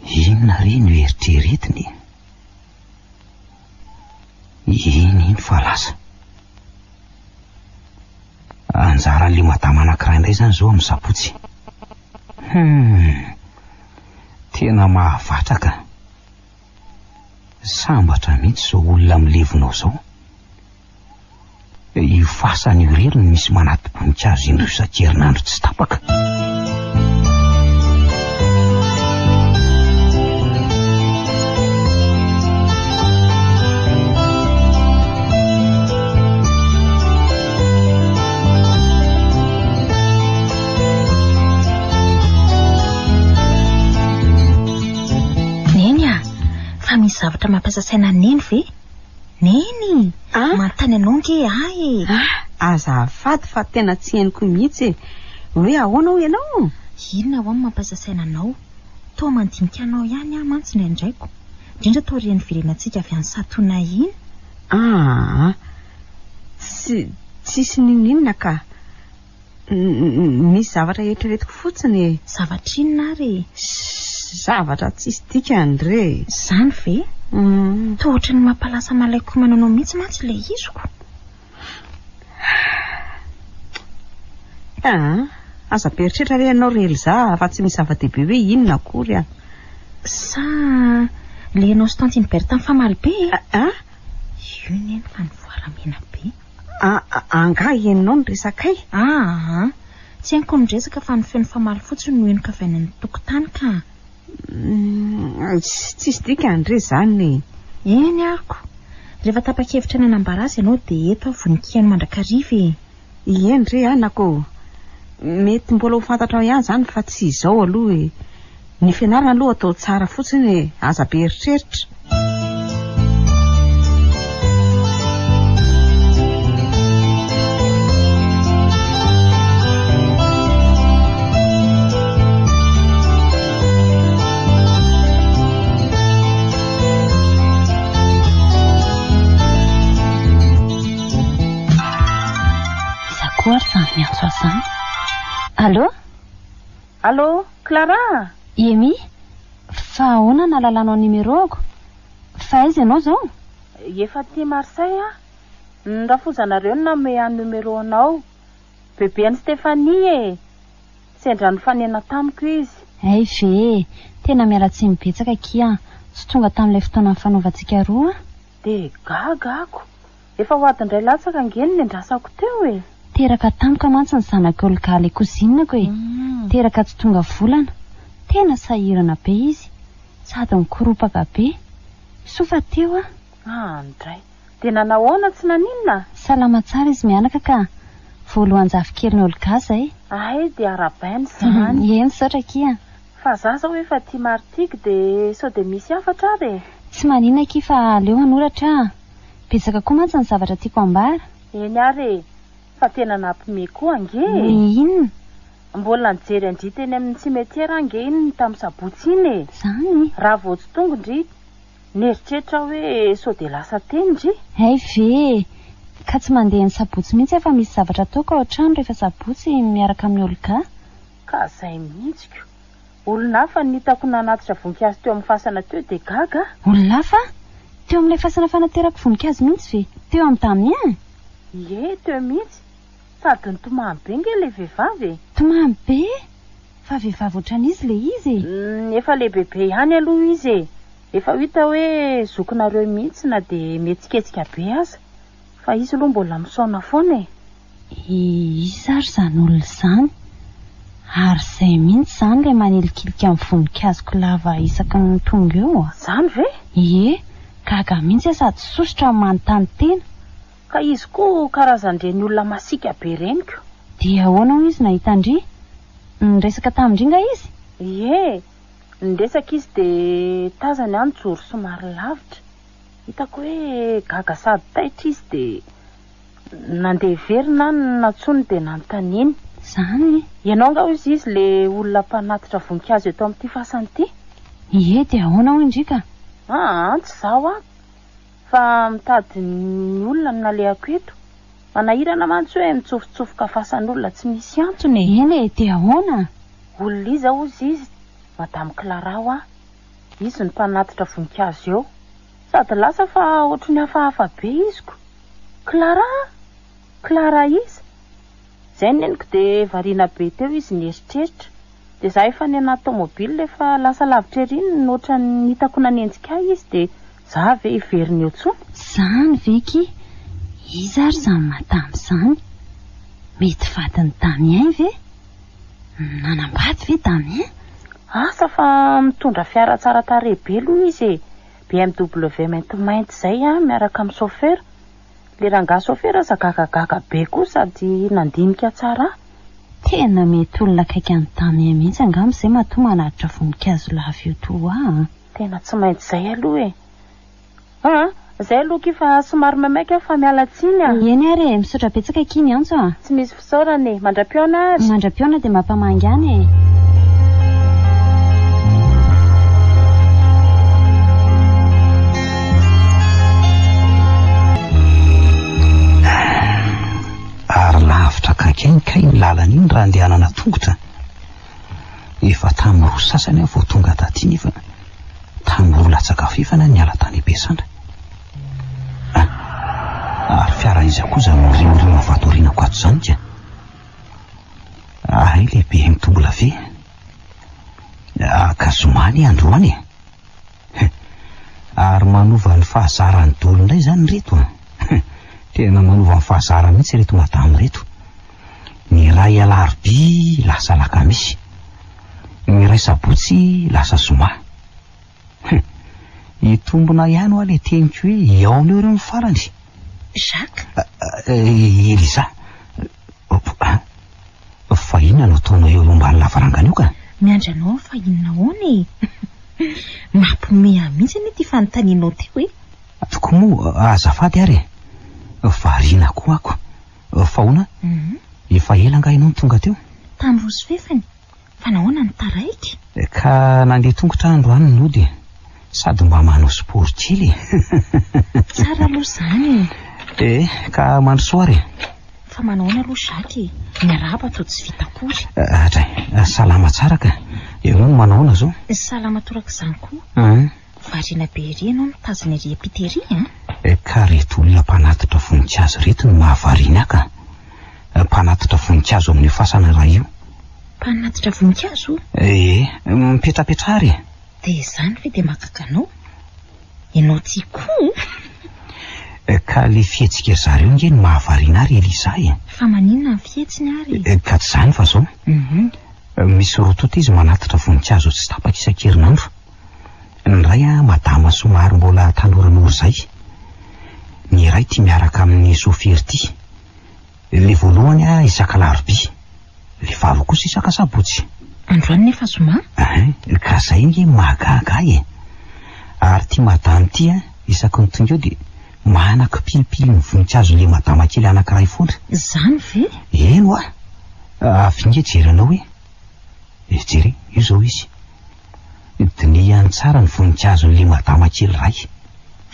Inona re no eritreretiny e? Iny iny fa lasa. Anjaran'ilay madama anankiray indray izany izao amin'ny sabotsy. Hum, tena mahavatra ka. Sambatra mihitsy izao olona milevina ao izao. Io fasana io irery no misy manati-boninkazo indroa isan-kerinandro tsy tapaka. Neny a! Fa misy zavatra mampiasa saina an'i Neny ve? Neny! Ah? Manontany anao ange ahy e! Ah, azafady fa tena tsy henoko mihitsy e! Hoe ahoana hoy ianao? Inona ho'a no mampiasa saina anao? Toa mandinika anao ihany aho mantsy indraindraiko, indrindra taorian'ny niverenantsika avy any Satonay iny. Aa! Tsy. Tsisy n'inon'inona ka. Misy zavatra eritreretiko fotsiny e. Zavatra inona ary e? Zavatra tsisy dikany re e. Izany ve? Toa ohatry ny mampalasa malaiko homana anao mihitsy mantsy ilay iziko. Aa, aza be eritreritra re ianao ry Elza fa tsy misy zava-dehibe hoe inona akory an. Sa ilay ianao sy tantine Berthe mifamaly be e? Aa? Io neny fa nivoaramena be. Aa, angaha henonao ny resakay? Aa, tsy henoko ny resaka fa ny feo nifamaly fotsiny no henoko avy any amin'ny tokotany ka. Tsisy dikany re izany e. Eny aroko. Rehefa tapa-kevitra ny hanambara azy ianao dia eto aho vonon-kihaino mandrakariva e. Eny re anaka ô. Mety mbola ho fantatrao ihany izany fa tsy izao aloha e. Ny fianarana aloha atao tsara fotsiny e, aza be eritreritra. Iza koa ary izany miantso ahy izany? Allô? Allô, Clara? Emy, fa ahoana nahalalanao ny numéro-ko? Fa aiza ianao izao? Efa aty Marseille aho. Ny rafozanareo no nanome ahy numéro anao. Bebe an'i Stéphanie e! Sendra nifanena tamiko izy. Hay ve e! Tena miala tsiny betsaka akia an! Tsy tonga tamin'ilay fotoana nifanaovantsika roa an! Dia gaga ako! Efa ho adiny iray latsaka ange no nendrasako teo e! Teraka tampoka mantsy ny zanak'i Olga ilay cousine-ko e! Teraka tsy tonga volana. Tena sahirana be izy. Sady nikoropaka be. Soa fa teo aho. Andray! Dia nanahoana tsy naninona? Salama tsara izy mianaka ka. Voalohan-jafikelin'i Olga izay. Hay dia arahabaina izany. Eny, misaotra akia. Fa za zao efa aty Martigues dia sao dia misy hafatra ary e? Tsy maninona akia fa aleo hanoratra aho. Betsaka koa mantsy ny zavatra tiako hambara. Eny ary e! Fa tena nampime koa ange e! Hoe inona? Mbola nijery an-dry teny amin'ny cimetière ange iny tamin'ny sabotsy iny e! Izany? Raha vao tsy tonga ndry Nieritreritra aho hoe sao dia lasa teny ndry? Hay ve e! Ka tsy mandeha ny sabotsy mihitsy aho fa misy zavatra ataoko ao an-trano rehefa sabotsy miaraka amin'i Olga. Ka zay mihitsy ko! Olona hafa no hitako nanatitra voninkazo teo amin'ny fasana teo dia gaga aho. Olona hafa? Teo amin'ilay fasana fanaterako voninkazo mihitsy ve? Teo amin'i Damien? Ie, teo mihitsy. Sady nitomany be nge ilay vehivavy e! Tomany be? Fa vehivavy ohatran'iza ilay izy e? Efa lehibebe ihany aloha izy e! Efa ho hita hoe zokinareo mihitsy na dia mihetsiketsika be aza. Fa izy aloha mbola misaona foana e! Iza ary izany olona izany? Ary izay mihitsy izany ilay manilikilika ny voninkazoko lava isaky ny tonga eo a! Izany ve? Ie, gaga mihitsy aho sady sosotra manontany tena. Ka izy koa karazan'ireny olona masiaka be ireny ko. Dia ahoana hoy izy nahita an-dry? Niresaka tamin-dry nga izy? Ie, niresaka izy dia tazany aho nijoro somary lavitra. Hitako hoe gaga sady taitra izy dia nandeha hiverina aho nantsoiny dia nanontaniany. Izany? Ianao nga hoy izy ilay olona mpanatitra voninkazo eto amin'ity fasana ity? Ie, dia ahoana hoy ndry ka? Aa, tsy izaho aho. Fa mitady ny olona no nalehako eto. Manahirana mantsy hoe mitsofotsofoka fasan'olona tsy misy antony e. Eny e, dia ahoana? Olona iza hozy izy? Madame Clara hoa. Izy no mpanatitra voninkazo eo. Sady lasa fa ohatry ny hafahafa be izy ko. Clara a! Clara iza? Izay neniko dia variana be teo izy nieritreritra. Dia za efa any anaty tomobile efa lasa lavitra ery iny no ohatran'ny hitako nanenjika ahy izy dia za ve hiverina eo tsony? Zany ve ki? Iza ary zany madame zany? Mety vadin'i Damien ve? Nanambady ve Damien? Asa fa mitondra fiara tsara tarehy be aloha izy e! BMW maintimainty izay an, miaraka amin'ny chauffeur. Le rangahy chauffeur aza gagagaga be koa sady nandinika tsara ahy. Tena mety olona akaiky an'i Damien mihitsy angamba izay matoa manatitra voninkazo lava io toa ahy an. Tena tsy maintsy izay aloha e. An! Izay aloha akia fa somary maimaika aho fa miala tsiny a. Eny ary e, misaotra betsaka akia niantso a. Tsy misy fisaorana e, mandra-pihaona ary. Mandra-pihaona dia mampamangy any e. Mahagaga ihany kay iny lalana iny raha andehanana tongotra. Efa tamin'ny roa sasany aho vao tonga taty nefa tamin'ny roa latsaka fahefany aho niala tany am-piasana. Ah, ary fiara iza koa izany mirimorimo avy ato aorianako ato izany ka? Hay le BMW. Ah, ka zoma anie androany e. Ary manova ny fahazarany dolo indray izany ireto an. Tena manova ny fahazarany mihitsy ireto madama ireto. Ny iray alarobia lasa alakamisy. Ny iray sabotsy lasa zoma. Hitombina ihany hoa le teniko hoe hihaona eo ireo ny farany. Jacques? Elisa. Fa inona no ataonao eo ambany lavarangana eo ka? Miandry anao aho fa inona ahoana e? Mampiomehy ahy mihitsy anie ity fanontanianao teo e! Tokoa moa, azafady ary e! Variana koa ako. Fa ahoana? Efa ela angaha ianao no tonga teo? Tamin'ny roa sy fefany. Fa nahoana no taraiky? Ka nandeha tongotra aho androany nody e! Sady mba manao sport kely e! Tsara aloha izany e! Eh, ka mandrosoa ary e! Fa manahoana aloha Jacques e? Miarahaba toa tsy vita akory. Dray, salama tsara ka! Ianao no manahoana izao? Salama torak'izany koa. Variana be ery ianao mitazona ery am-pita ery an! Ka ireto olona mpanatitra voninkazo ireto no mahavariana ahy ka! Mpanatitra voninkazo amin'io fasana iray io. Mpanatitra voninkazo? Ee, mipetrapetraha ary e! Dia izany ve dia mahagaga anao? Ianao ity koa? Ka ilay fihetsik'ry zareo ange no mahavariana ahy ry Elisa e! Fa maninona ny fihetsiny ary e? Ka tsy izany fa izao. Misy roa tonta izy manatitra voninkazo tsy tapaka isan-kerinandro. Ny iray madama somary mbola tanoranora izay. Ny iray ity miaraka amin'ny sôfery ity. Ilay voalohany isak'alarobia. Ilay faharoa kosa isak'asabotsy. Androany nefa zoma? Ein, ka zay ange no mahagaga ahy e. Ary ity madama ity an, isaky ny tonga eo dia manakipilipily ny voninkazon'ilay madama kely anankiray foana. Izany ve? Eny hoa! Avy ange jery anao hoe. E, jere, io izao izy. Dinihany tsara ny voninkazon'ilay madama kely iray.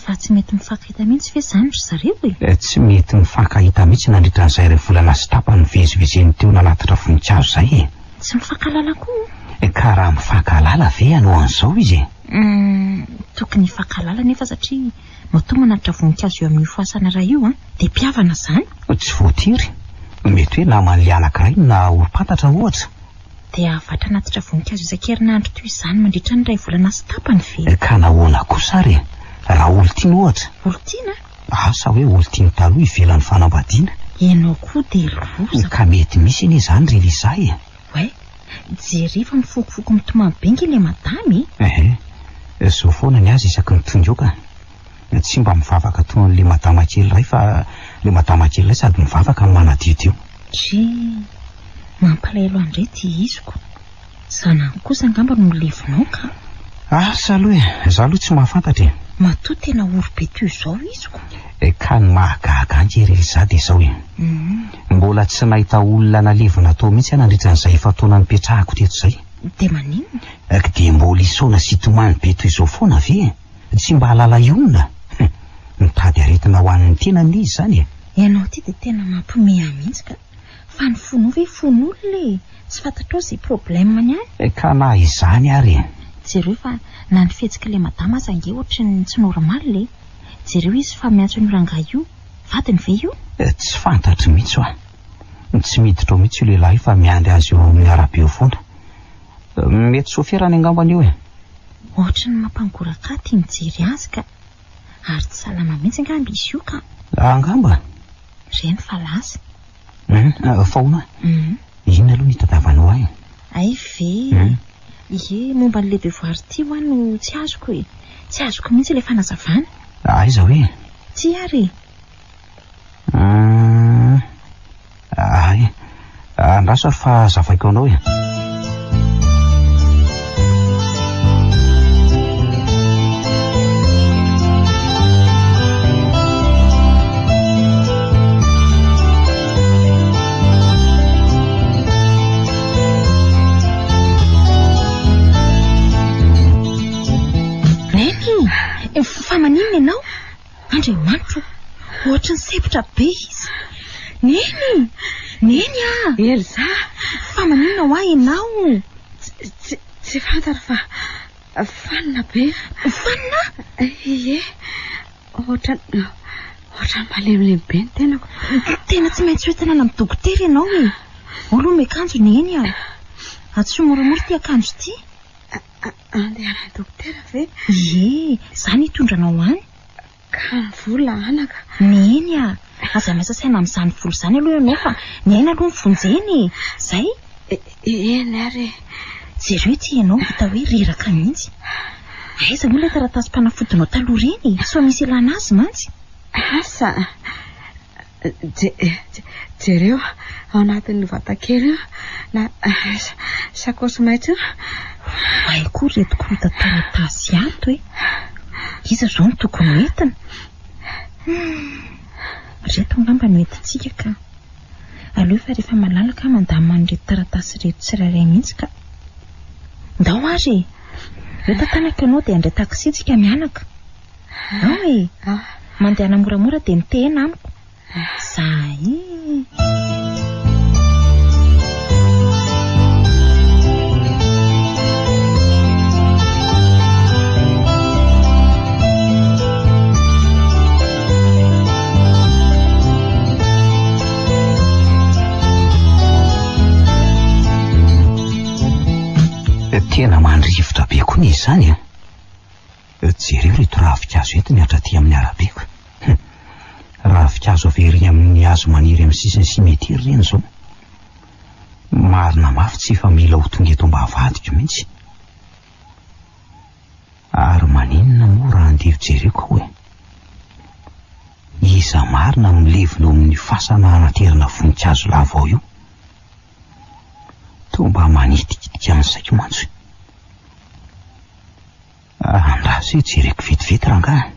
Fa tsy mety mifankahita mihitsy ve izany ry zareo e? Tsy mety mifankahita mihitsy nandritra an'izay iray volana sy tapany nivezivezeny teo nanatitra voninkazo izay e! Tsy mifankahalala koa? Ka raha mifankahalala ve hanao an'izao izy e? Hum, tokony hifankahalala anefa satria matoa manatitra voninkazo eo amin'io fasana iray io an, dia mpihavana izany. Tsy voatery. Mety hoe naman'ilay anankiray no naha-olom-pantatra ohatra. Dia hahavatra hanatitra voninkazo isan-kerinandro toy izany mandritra ny iray volana sy tapany ve? Ka nahoana kosa ary e? Raha olon-tiana ohatra? Olon-tiana? Asa hoe olon-tiany taloha ivelan'ny fanambadiana? Ianao koa dia loza. Ka mety misy anie izany ry Lisa e! Oay, jereo fa mifokofoko mitomany be nge ilay madama e! Ehe, izao foana ny azy isaky ny tonga eo ka. Tsy mba mivavaka toa an'ilay madama kely iray fa ilay madama kely iray sady mivavaka no manadiodio. Drii, mampalahelo ahy indray ity iziko. Zanany kosa angamba no levonao ka. Asa aloha e, za aloha tsy mahafantatra e. Matoa tena ory be toy izao iziko. Ka ny mahagaga ahy nge ry Liza dia izao e. Mbola tsy nahita olona nalevina tao mihitsy aho nandritra an'izay efa-taona nipetrahako teto izay. Dia maninona? Ka dia mbola hisaona sy hitomany be toy izao foana ve e? Tsy mba hahalala hionona? Hum! Mitady aretina ho an'ny tenany izy izany e! Ianao ity dia tena mampiomehy ahy mihitsy ka! Fa ny fonao ve fon'olona e! Tsy fantatrao izay problème-ny any? Ka na izany ary e! Jereo fa na ny fihetsik'ilay madama aza ange ohatry ny tsy normal e! Jereo izy fa miantso an'io rangahy io, vadiny ve io? Tsy fantatro mihitsy hoa! Tsy miditra ao mihitsy io lehilahy io fa miandry azy eo amin'ny arabe eo foana. Mety soferany angambany io e! Ohatry ny mampangoraka ahy ity mijery azy ka! Ary tsy salama mihitsy angamba izy io ka! Angamba? Reny fa lasa. Hum, fa hono a! Inona aloha no itadiavanao ahy e? Hay ve! Ie, momba an'ilay devoir ity hoa no tsy azoko e! Tsy azoko mihitsy ilay fanazavana. Aiza hoe? Tsia ary e! Hum, Hay, andraso ary fa hazavaiko anao e. Neny, fa maninona ianao? Andriamanitro ô! Ohatry ny sempotra be izy. Neny! Neny a! Elsa! Fa maninona hoa ianao? Tsy, tsy fantatra fa fanina be. Fanina? Ie. Ohatran'ny, ohatran'ny malemilemy be ny tenako. Tena tsy maintsy hoentina any amin'ny dokotera ianao e. Ao aloha miakanjo Neny a. Atsoy moramora ity akanjo ity. Andeha any amin'ny dokotera ve? Ie, izaho no hitondra anao any. Ka ny vola anaka. Neny a! Aza miasa saina amin'izany vola izany aloha ianao fa ny aina aloha no vonjena e! Izay? Eny ary e! Jereo ity ianao hita hoe reraka mihitsy. Aiza moa ilay taratasim-panafodinao taloha ireny e? Sao misy ilana azy mantsy. Asa! Jereo ao anatin'io vatakely io na sakaosy maitso io. Hay koa ireto korontan-taratasy ato e! Iza izao no tokony ho entina? Ireto angamba no entintsika ka. Aleo fa rehefa malalaka aho mandamina an'ireto taratasy ireto tsirairay mihitsy ka. Ndao ary e! Eo tantanako ianao dia handray taxi tsika mianaka. Ao e! Mandehana moramora dia mitehena amiko. Zay. Tena mandrivotra be koa ny izany a. Jereo ireto ravinkazo entiny hatraty amin'ny arabe ka. Hum. Ravinkazo avy ery amin'ny hazo maniry amin'ny sisin'ny cimetière ireny izao. Marina mafy tsy efa mila ho tonga eto ambavahadiko mihitsy. Ary maninona moa raha andeha ho jereko aho e? Iza marina no milevina eo amin'ny fasana anaterana voninkazo lava ao io? Toa mba manitikitika ny saiko mantsy. Andraso e, jereko vetivety rangahy.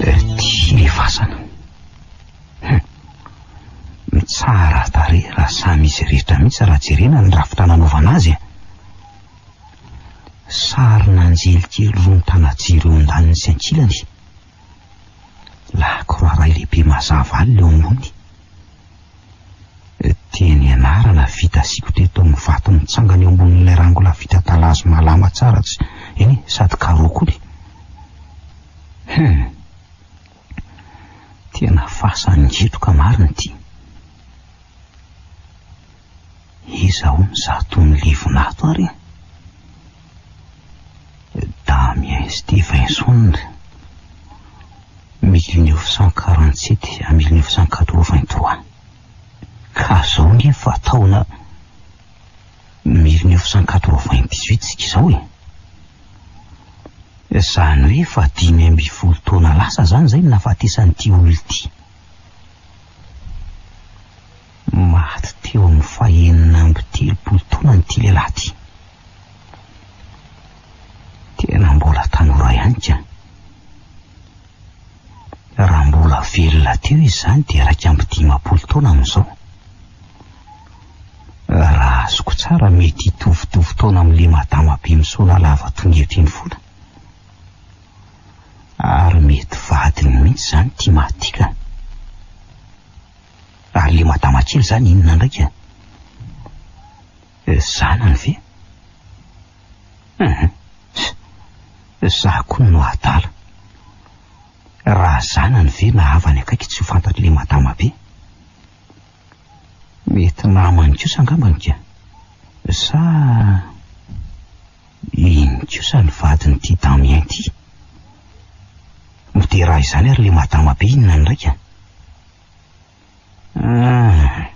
Ity le fasana. Hum. Tsara tarehy raha samy izy rehetra mihitsy raha jerena ny rafitra nanaovana azy e. Sarin'anjely kely roa mitana-jiro eo andaniny sy ankilany. Lakroa iray lehibe mazava alina eo ambony. Teny anarana vita sikotra eto amin'ny vato mitsangana eo ambonin'ilay rangola vita talazo malama tsara tsy eny e, sady carreau koa. Hum. Tena fasan'ny ngetroka marina ity. Iza hono izaho toy ny levona ato ary e? Damien Stevenson, 1947 à 1983. Ka zao nge fa taona 1998 tsika izao e. Izany hoe efa 15 taona lasa izany izay ny nahafatesan'ity olona ity. Maty teo amin'ny fahenina amby telopolo taonany ity lehilahy ity. Tena mbola tanora ihany ka. Raha mbola velona teo izy izany dia 51 taona amin'izao. Raha azoko tsara mety hitovitovy taona amin'ilay madama be misaona lava tonga eto iny foana. Ary mety vadiny mihitsy izany ity maty ity ka. Ary ilay madama kely izany inona indray ka? Zanany ve? Hum. Za koa no adala. Raha zanany ve na havany akaiky tsy ho fantatr'ilay madama be. Mety namany kosa angambany ka. Sa iny kosa ny vadin'ity Damien ity? Dia raha izany ary ilay madama be inona indray ka? Ah,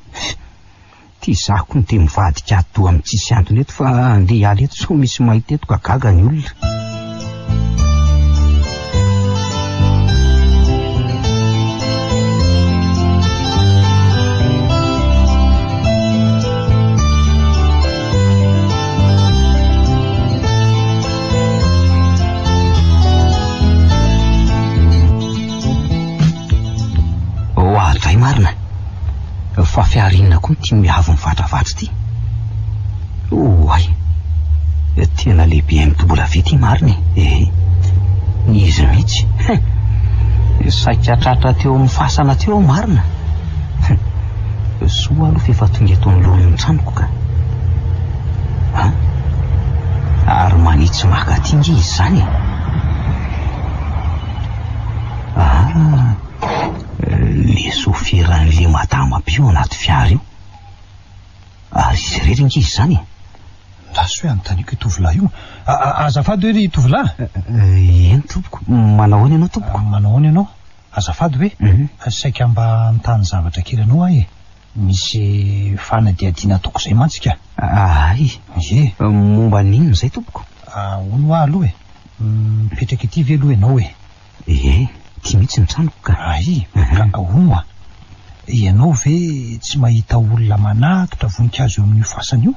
ty izaho koa no te mivadika atidoha amin'ny tsisy antony eto fa andeha hiala eto sao misy mahita eto ka gaga ny olona. Fa fiara inona koa ity miavo mivatravatra ity? Oay! Tena le BMW ity marina e! Ee, izy mihitsy. Saika tratra teo amin'ny fasana teo aho marina. Soa aloha fa efa tonga eto anoloan'ny tranoko ka. An? Ary manitsy maka aty nge izy izany e. Ah, le soferan'le madama be io anaty fiara io. Ary izy irery nge izy izany e. Andraso hoe anontaniako io tovolahy io. Azafady hoe ry tovolahy? Eny tompoko. Manao ahoana ianao tompoko? Manao ahoana ianao? Azafady hoe, saika mba hanontany zavatra kely anao aho e. Misy fanadihadiana ataoko izay mantsy ka. Hay. Ie. Momba ny inona izay tompoko? Hono hoa aloha e. Mipetraka ety ve aloha ianao e? Ie, ity mihitsy ny tranoko ka. Hay, ka hono hoa. Ianao ve tsy mahita olona manatitra voninkazo eo amin'io fasana io?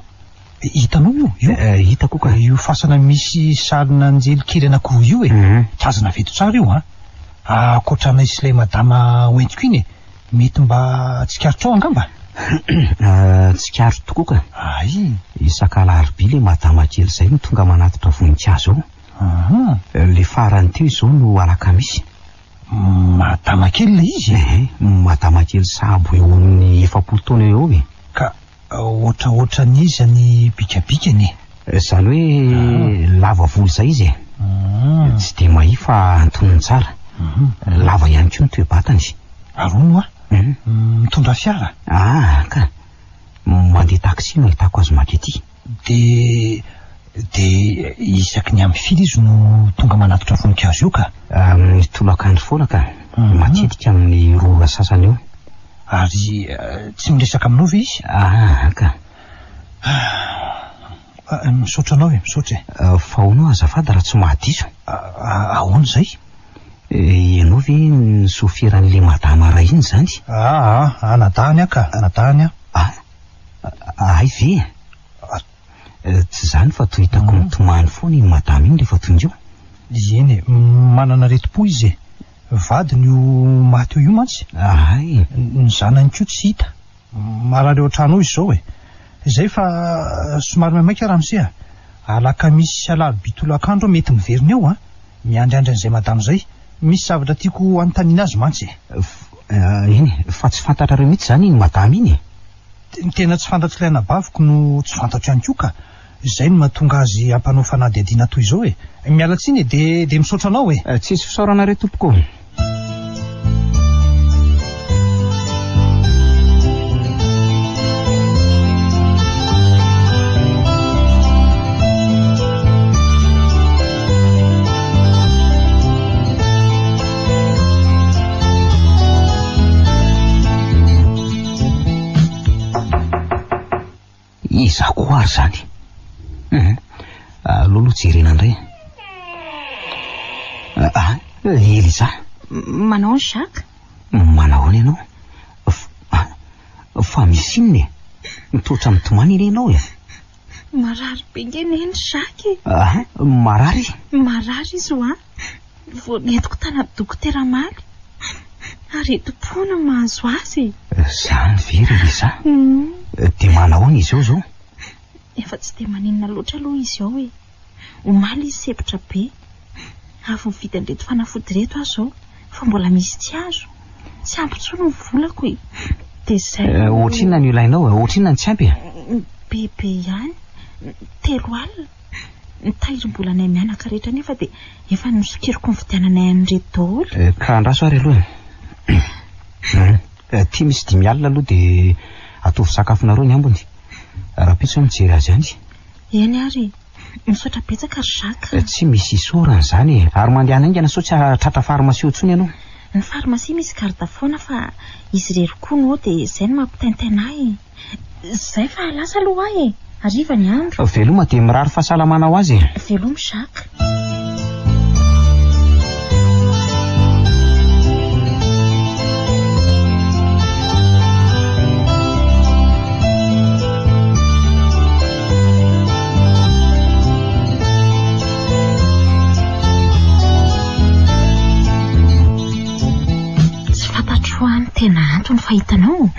Hitanao io? Io? Hitako ka. Io fasana misy sarin'anjely kely anankiroa io e. Tazana avy eto tsara io an. Ankoatra anay sy ilay madama hoentiko iny e. Mety mba tsikaritrao angamba? Tsikaritro tokoa ka. Hay. Isak'alarobia ilay madama kely izay no tonga manatitra voninkazo ao. Ilay farany teo izao no alakamisy. Madama kely ilay izy e? Ehe, madama kely sahabo eo amin'ny 40 taona eo eo e. Ka ohatraohatran'iza ny bikabikany e? Izany hoe lava volo izay izy e. Tsy dia mahia fa antonony tsara. Lava ihany koa ny toe-batany. Ary hono hoa, mitondra fiara? Ah, ka. Mandeha taxi no ahitako azy maka ety. Dia, dia isaky ny amin'ny firy izy no tonga manatitra voninkazo eo ka? Amin'ny tolakandro foana ka. Matetika amin'ny roa ora sasany eo. Ary tsy miresaka aminao ve izy? Ah, ka. Ah, misaotra anao e, misaotra e. Fa hono azafady raha tsy mahadiso. Ahoana izay? Ianao ve ny soferan'ilay madama iray iny izany? Ah, ah, anadahiny aho ka, anadahiny aho. Ah, hay ve e? Tsy izany fa toa hitako mitomany foana iny madama iny rehefa tonga eo. Eny e, manana aretim-po izy e. Vadiny io maty eo io mantsy. Hay. Ny zanany koa tsy hita. Marary ao an-trano ao izy izao e. Izay fa somary maimaika ramose a. Alakamisy sy alarobia tolakandro aho mety miverina eo an. Miandriandry an'izay madama izay. Misy zavatra tiako hanontaniana azy mantsy e. Eny e, fa tsy fantatrareo mihitsy izany iny madama iny e? Ny tena tsy fantatr'ilay anabaviko no tsy fantatro ihany koa ka. Izay no mahatonga azy hampanao fanadihadiana toy izao e. Miala tsiny e, dia dia misaotra anao e. Tsisy fisaorana re tompoko ô. Iza koa ary izany? Hum, aleo aloha jerena indray. Ah, Eliza. Manao ahoana Jacques? Manao ahoana ianao? Fa misy inona e? Mitroatra mitomany anie ianao e. Marary be nge neny Jacques e. Ah, marary? Marary izy hoa. Vao nentiko tany amin'ny dokotera omaly. Aretim-po no mahazo azy e. Izany ve ry Liza? Dia manahoana izy eo izao? Efa tsy dia maninona loatra aloha izy ao e. Omaly izy sempotra be. Avy nividy an'ireto fanafody ireto aho izao fa mbola misy tsy azo. Tsy ampy intsony ny volako e. Dia izay no. Ohatrinona no ilainao e? Ohatrinona no tsy ampy e? Bebe ihany. 30 alina. Ny tahirim-bolanay mianaka rehetra anefa dia efa nosokiriko nividiananay an'ireto daholo. Ka andraso ary aloha e. Ity misy 50 aloha dia ataovy sakafonareo ny ambiny. Rahampitso aho mijery azy any. Eny ary e. Misaotra betsaka ry Jacques a. Tsy misy isaorana izany e. Ary mandehana haingana sao tsy hahatratra farmasia intsony ianao. Ny farmasia misy garde foana fa izy irery koa no ao dia izay no mampitaintaina ahy e. Izay fa lasa aloha aho e. Hariva ny andro. Veloma dia mirary fahasalamana ho azy e. Veloma Jacques. Tsy fantatro hoa ny tena antony fa hitanao?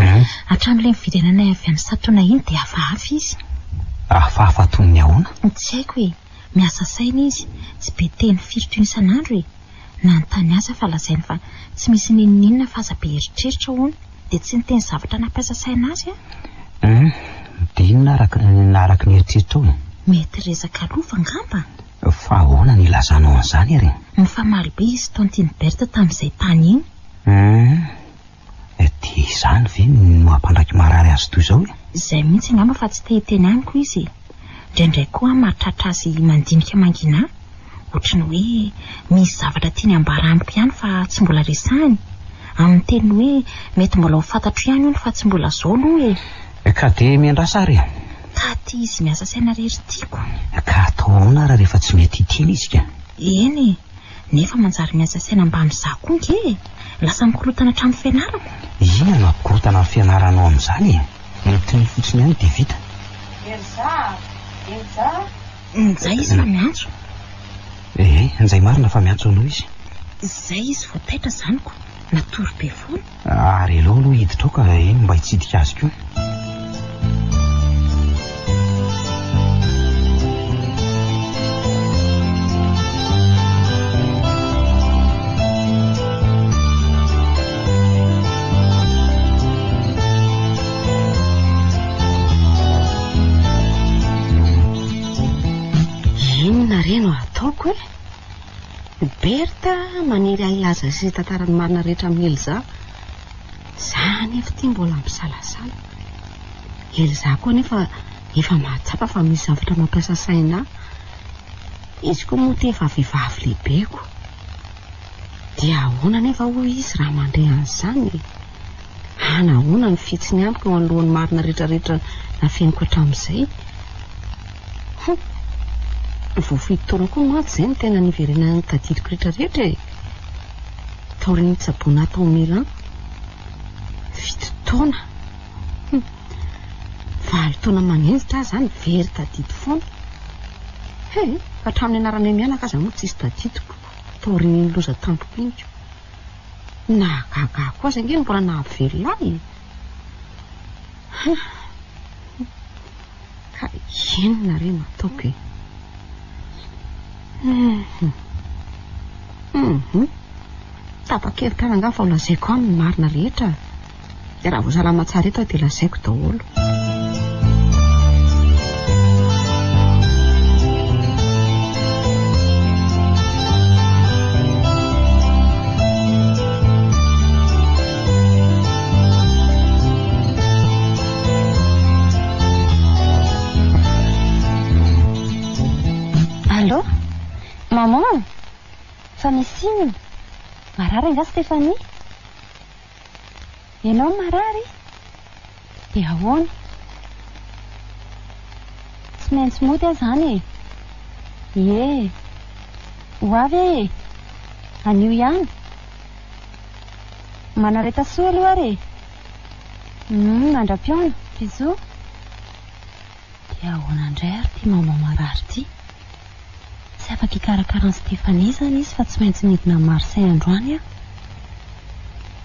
Hatramin'ilay nividiananay avy any Satona iny dia hafahafa izy. Hafahafa toy ny ahoana? Tsy haiko e. Miasa saina izy, tsy be teny firy toy ny isan'andro e. Nanontany azy aho fa lazainy fa tsy misy n'inon'inona fa aza be eritreritra hono. Dia tsy niteny zavatra nampiasa saina azy aho. Hum, dia inona araka ny araka ny eritreritrao e? Mety resaka lova angamba? Fa ahoana no ilazanao an'izany ary e? Nifamaly be izy sy Tantine Berthe tamin'izay tany iny. Hum, dia izany ve no hampandraiky marary azy toy izao e? Izay mihitsy angamba fa tsy te hiteny amiko izy e. Indraindray koa aho mahatratra azy mandinika mangina ahy. Ohatry ny hoe misy zavatra tiany ambara amiko ihany fa tsy mbola resahiny. Amin'ny teny hoe mety mbola ho fantatro ihany hono fa tsy mbola izao aloha e. Ka dia miandrasa ary e. Taty izy miasa saina re ry tiako. Ka atao ahoana ary rehefa tsy mety hiteny izy ka? Eny e. Nefa manjary miasa saina mbamin'izaho koa ange e. Lasa mikorontana hatramin'ny fianarako. Inona no hampikorontana ny fianaranao amin'izany e? Miteny fotsiny ihany dia vita. Elza! Elza! Njay izy fa miantso. Ee, njay marina fa miantso anao izy. Zay izy vao taitra zany ko, natory be foana. Ary aleo aloha hiditra ao ka eny mba hitsidika azy koa. Inona re no ataoko e? Bertha maniry ahy hilaza sy hitantara ny marina rehetra amin'i Elza. Za anefa ity mbola misalasala. Elza koa anefa efa mahatsapa fa misy zavatra mampiasa saina ahy. Izy koa moa ity efa vehivavy lehibe ko. Dia ahoana anefa hoy izy raha mandre an'izany e? Hanahoana ny fihetsiny amiko eo anoloan'ny marina rehetrarehetra nafeniko hatramin'izay? Hum! Vao fito taona koa mantsy izay no tena niverenan'ny tadidiko rehetrarehetra e! Taorian'ny nitsaboana ahy tao Milan. Fito taona! Hum! Valo taona manenjika aho izany very tadidy foana. He! Hatramin'ny anaranay mianaka aza moa tsisy tadidiko taorian'iny loza tampoka iny ko. Nahagaga ahy koa aza ange ny mbola nahavelona ahy e! Hum! Ka inona re no ataoko e? Hum! Hum! Tapa-kevitra rangahy fa ho lazaiko aminy ny marina rehetra. Dia raha vao salama tsara eto aho dia lazaiko daholo. Allô? Maman? Fa misy inona? Marary angaha Stéphanie? Ianao marary? Dia ahoana? Tsy maintsy mody aho izany e! Ie! Ho avy aho e! Anio ihany! Manareta soa aloha ary e! Humm, mandra-pihaona! Bisous! Dia ahoana indray ary ity maman marary ity? Tsy afaka hikarakara an'i Stéphanie izany izy fa tsy maintsy midina any Marseille androany aho.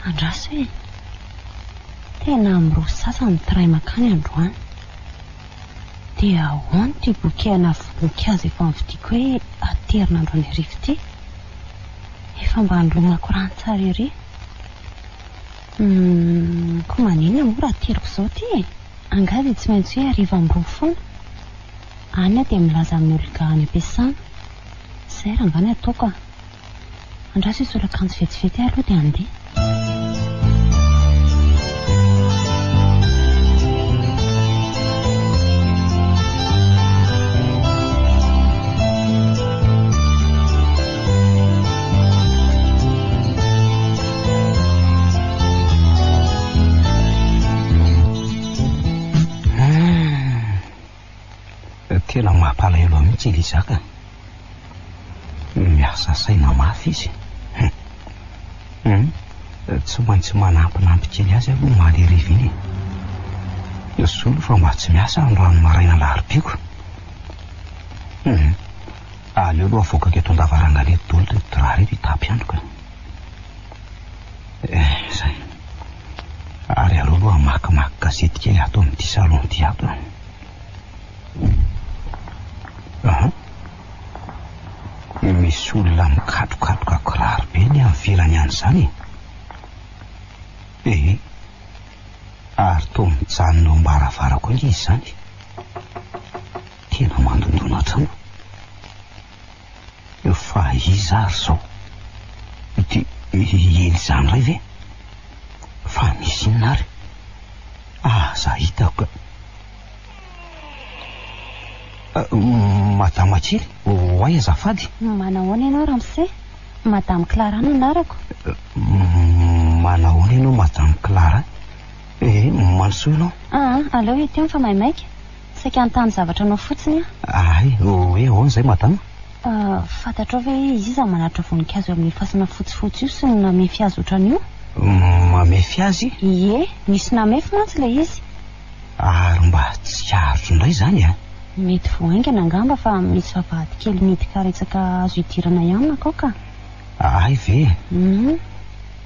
Andraso e! Tena amin'ny roa sy sasany ny train mankany androany. Dia ahoana ity bouquet ana voninkazo efa novidiako hoe aterina androany hariva ity? Efa mba nolomako rano tsara ery. Humm, koa maninona moa raha ateriko izao ity e? Angaha dia tsy maintsy hoe hariva amin'ny roa foana? Any aho dia milaza amin'i Olga any am-piasana. Izay rangahy ny ataoko a! Andraso hisolo akanjo vetivety aho aloha dia handeha. Tena mampalahelo ahy mihitsy Eliza ka. Miasa saina mafy izy. Hmm. Tsy maintsy manampinampy kely azy aloha omaly hariva iny e. Soa fa mba tsy miasa androany maraina alarobia-ko. Hmm. Aleo aloha avoakako eto an-davarangana eto daholo ireto drap ireto hitapy andro ka. Eh, zay. Ary aleo aloha hamakimaky gazety kely ato amin'ity salon ity ato. Aha. Misy olona mikatrokatroka kiraro be ny any ivelany any izany e. Ee. Ary toa mijanona eo am-baravarako ange izy izany. Tena mandondona hatrany. Fa iza ary izao? Ity Eliza indray ve? Fa misy inona ary? Aza hitako ka. Madama kely, oay azafady. Manahoana ianao ramose? Madame Clara no anarako. Manahoana ianao Madame Clara? Eh, mandrosoa ianao. Aa, aleo ety fa maimaika. Saika hanontany zavatra anao fotsiny aho. Hay, hoe ahoana izay madama? Fantatrao ve hoe iza manatitra voninkazo eo amin'io fasana fotsifotsy io sy ny namefy azy ohatran'io? Mamefy azy? Ie, nisy namefy mantsy ilay izy. Ary mba tsikarotro indray izany an! Mety vao haingana angamba fa misy vavahady kely mihidy karetsaka azo idirana ihany nankao ka. Hay ve? Ny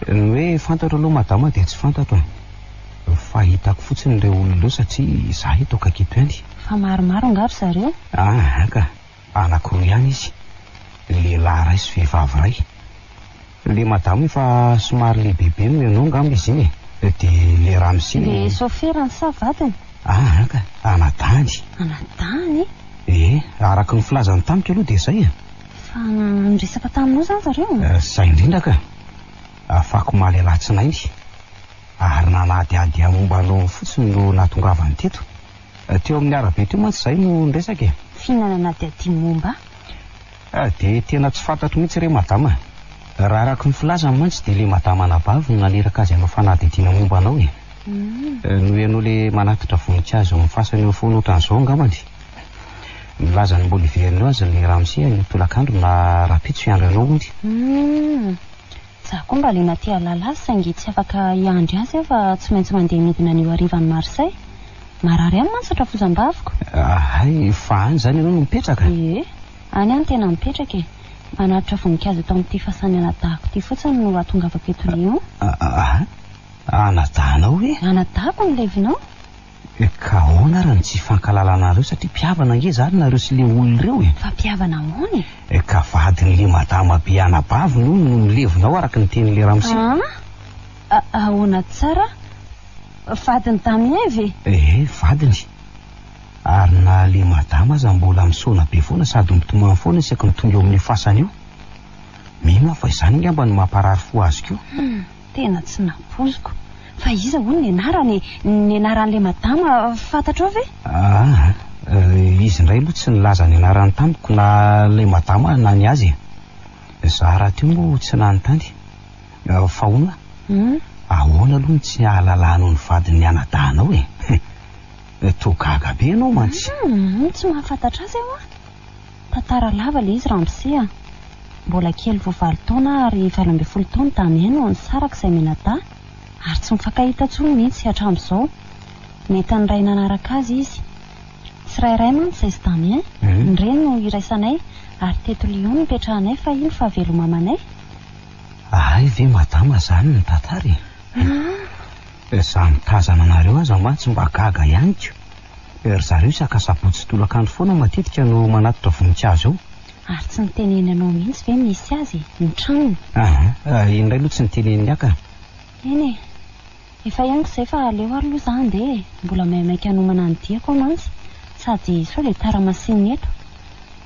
hoe fantatro aloha madama dia tsy fantatro e. Fa hitako fotsiny ireo olona ireo satria izaho eto akaiky eto ihany. Fa maromaro angaha ry zareo? Aa ka, anankiroa ihany izy. Lehilahy iray sy vehivavy iray. Ilay madama efa somary lehibebe noho ianao angamba izy iny e. Dia ilay ramose. Ilay soferany sa vadiny? Aa ka, anadahiny. Anadahiny? Ee, araka ny filazany tamiko aloha dia izay e. Fa niresaka taminao izany zareo? Izay indrindra ka. Afakomaly alatsinainy. Ary nanadihady ahy momba anao fotsiny no nahatongavany teto. Teo amin'ny arabe teo mantsy izahay no niresaka e. F'inona nanadihadiany momba ahy? Dia tena tsy fantatro mihitsy re madama a. Raha araka ny filazany mantsy dia ilay madama anabavy no naniraka azy hanao fanadihadiana momba anao e. Noho ianao ilay manatitra voninkazo eo amin'ny fasana eo foana ohatran'izao angambany. Nilaza ny mbola hiverina eo aza ilay ramose anio tolakandro na rahampitso hiandry anao hono. Za koa mba liana te hahalala azy saingy tsy afaka hiandry azy aho fa tsy maintsy mandeha midina anio hariva any Marseille. Marary any mantsy rafozam-baviko. Hay, fa any izany ianao no mipetraka? Ie, any aho no tena mipetraka e. Manatitra voninkazo eto amin'ity fasan'ny anadahiko ity fotsiny no hahatongavako eto Lyon. Aa, anadahinao ve? Anadahiko ny levinao. Ka ahoana ary no tsy hifankalalanareo satria mpihavana ange izany nareo sy le olona ireo e! Fa mpihavana ahoana e? Ka vadin'le madama be anabaviny hono no milevina ao araka ny tenin'le ramose. An? Ahoana tsara? Vadin'i Damien ve? Ee, vadiny. Ary na le madama aza mbola misaona be foana sady mitomany foana isaky ny tonga eo amin'io fasana io. Mino aho fa izany angamba no mamparary fo azy koa. Hum. Tena tsy nampoiziko. Fa iza hono ny anarany e? Ny anaran'ilay madama fantatrao ve? Aa, izy indray aloha tsy nilaza ny anarany tamiko na ilay madama na ny azy e. Izaho rahateo moa tsy nanontany. Fa hono a, ahoana aloha no tsy ahalalanao ny vadin'ny anadahinao e? Toa gaga be ianao mantsy. Humm, tsy mahafantatra azy aho an! Tantara lava ilay izy ramose a! Mbola kely vao valo taona aho ary 18 taona Damien no nisaraka izay mianadahy ary tsy mifankahita intsony mihitsy hatramin'izao. Nentin'ny ray nanaraka azy izy. Tsy ray iray mantsy izahay sy Damien, ny reny no iraisanay ary teto Lyon no nipetrahanay fahiny fahavelomamanay. Hay ve madama zany ny tantara e? Za mitazana anareo aza mantsy mba gaga ihany ko. Ry zareo isaka sabotsy tolakandro foana matetika no manatitra voninkazo eo. Ary tsy niteneniny anao mihitsy ve ny nisy azy e? Ny tranony? Aa, iny indray aloha tsy niteneniny ahy ka. Eny e. Efa henoko izay fa aleo ary aloha za handeha e. Mbola maimaika hanomana ny diako aho mantsy. Sady sao dia tara masinina eto.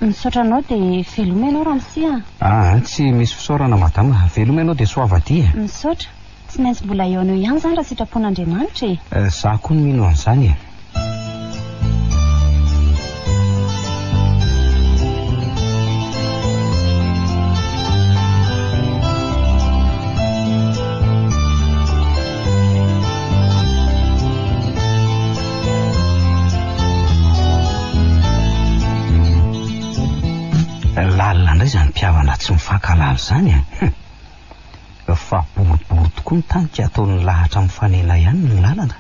Misaotra anao dia veloma ianao ramose a. Aa, tsy misy fisaorana madama. Veloma ianao dia soava dia e. Misaotra. Tsy maintsy mbola hihaona eo ihany izany raha sitrapon'Andriamanitra e! Za koa mino an'izany e! Lalina indray izany mpihavana tsy mifankahalala izany e! Fa boribory tokoa ny tany ka ataon'ny lahatra mifanena ihany ny lalana.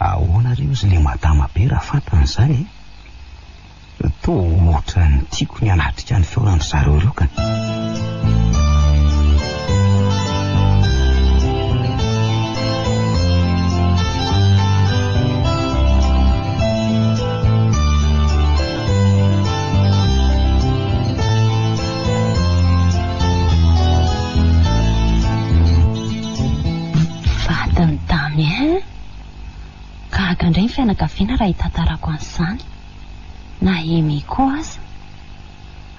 Ahoana re ozy le madama be raha fantany izany e? Toa ohatran'ny tiako ny hanatrika ny fihaonan-dry zareo ireo ka. Gaga indray ny fianakaviana raha hitantarako an'izany. Na Aimé koa aza.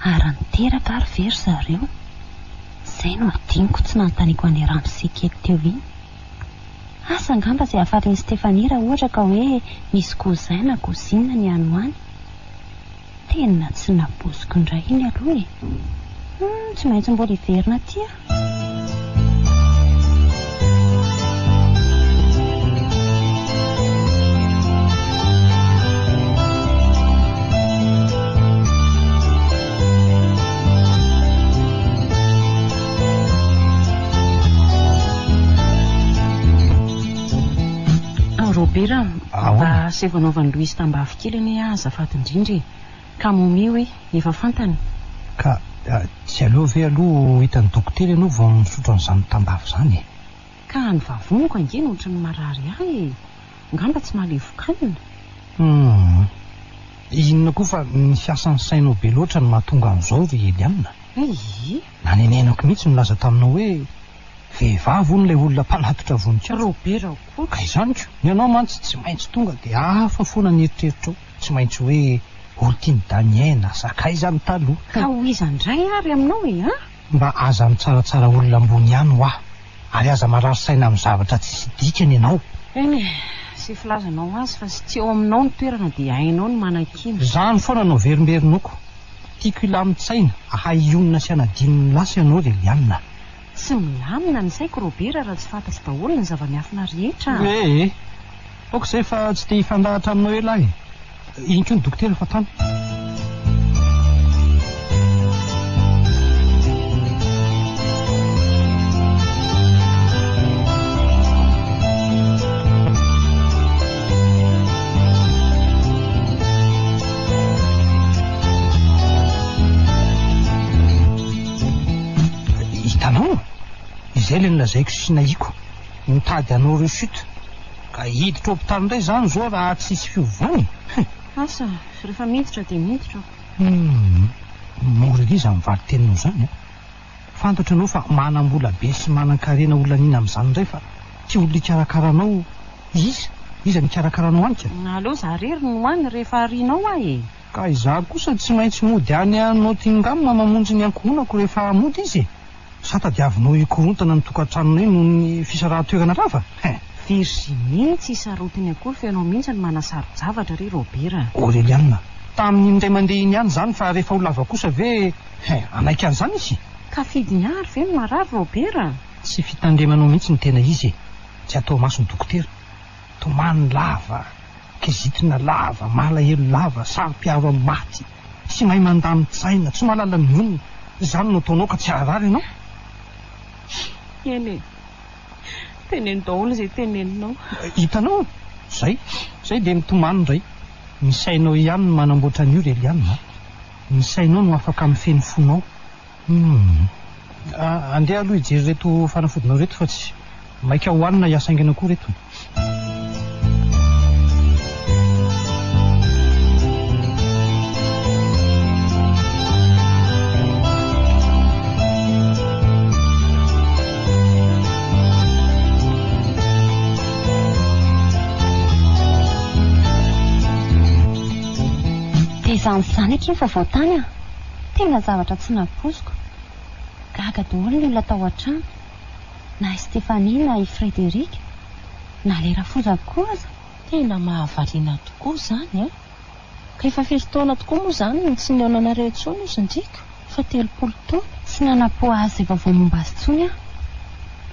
Ary niteraka ary ve ry zareo? Izay no adinoko tsy nanontaniako an'ilay ramose kely teo iny. Asa angamba izay hafalin'i Stéphanie raha ohatra ka hoe misy cousin na cousine ny any ho any. Tena tsy nampoiziko indray iny aloha e! Hum, tsy maintsy mbola hiverina aty aho. Robert a, mba asaivo anaovan'i Louise tambavy kely anie aho azafady indrindra e. Camomille hoe efa fantany. Ka tsy aleo ve aloha ho hitan'ny dokotera ianao vao misotro an'izany tambavy izany e? Ka ny vavoniko ange no ohatran'ny marary ahy e! Angamba tsy mahalevokanina. Humm. Inona koa fa ny fiasan'ny sainao be loatra no mahatonga an'izao ry Eliane. Ee. Nanenenako mihitsy nilaza taminao hoe vehivavy hono ilay olona mpanatitra voninkazo. Robert koa. Ka izany ko! Ny anao mantsy tsy maintsy tonga dia hafa foana ny eritreritrao. Tsy maintsy hoe olon-tian'i Damien na sakaizany taloha. Ka ho iza indray ary aminao e an? Mba aza mitsaratsara olona ambony ihany hoa! Ary aza marary saina amin'ny zavatra tsisy dikany ianao. Eny e, izay filazanao azy fa tsy eo aminao ny toerana dia hainao ny manakiana. Izany foana no averimberinoko. Tiako hilamin-tsaina, hahay hionona sy hanadino ny lasa ianao ry Eliana. Tsy milamina ny saiko Robert raha tsy fantatro daholo ny zava-miafina rehetra a! Ee e! Aoka izay fa tsy te hifandahatra aminao ela aho e! Iny koa ny dokotera fa tany. Hitanao? Izay ilay nolazaiko sy nahiko. Mitady hanao rechute. Ka hiditra hopitaly indray izany izao raha tsisy fiovana e! Hein! Asa, rehefa miditra dia miditra aho. Humm. Mora ery izany valin-teninao izany an! Fantatro ianao fa manam-bola be sy manan-karena ho laniana amin'izany indray fa ty olona hikarakara anao iza? Iza no hikarakara anao any ka? Aleo za rery no any rehefa arianao aho e! Ka izaho kosa tsy maintsy mody any Nottingham mamonjy ny ankohonako rehefa mody izy e! Sa tadiavinao hikorontana ny tokantranonay noho ny fisarahan-toerana lava? Hein! Virginie, tsy sarotiny akory fa ianao mihitsy no manasaro-javatra ry Robert a! Aureliana, tamin'iny indray mandeha iny ihany izany fa rehefa ho lava kosa ve hein! hanaiky an'izany izy? Ka fidiny àry ve no marary Robert a? Tsy fitandremanao mihitsy ny tena izy e! Tsy atao mason'ny dokotera. Tomany lava, kizitina lava, malahelo lava, saro-piaro amin'ny maty, tsy mahay mandamin-tsaina, tsy mahalala mionona. Izany no ataonao ka tsy haharary ianao? Eny e! Teneno daholo izay teneninao. Hitanao? Izay. Izay dia mitomany indray. Ny sainao ihany no manamboatra an'io ry Eliane a! Ny sainao no afaka mifehy ny fonao. Humm. Andeha aloha hijery ireto fanafodinao ireto fa tsy maika hohanina hiasa haingana koa ireto. Dia izany izany akia ny vaovao tany an! Tena zavatra tsy nampoiziko. Gaga daholo ny olona tao an-trano. Na i Stéphanie na i Frédéric. Na ilay rafozako koa aza. Tena mahavariana tokoa izany an! Ka efa firy taona tokoa moa izany no tsy nihaonanareo intsony hozy ndriko? Efa 30 taona. Tsy nanam-po azy vaovao momba azy intsony aho.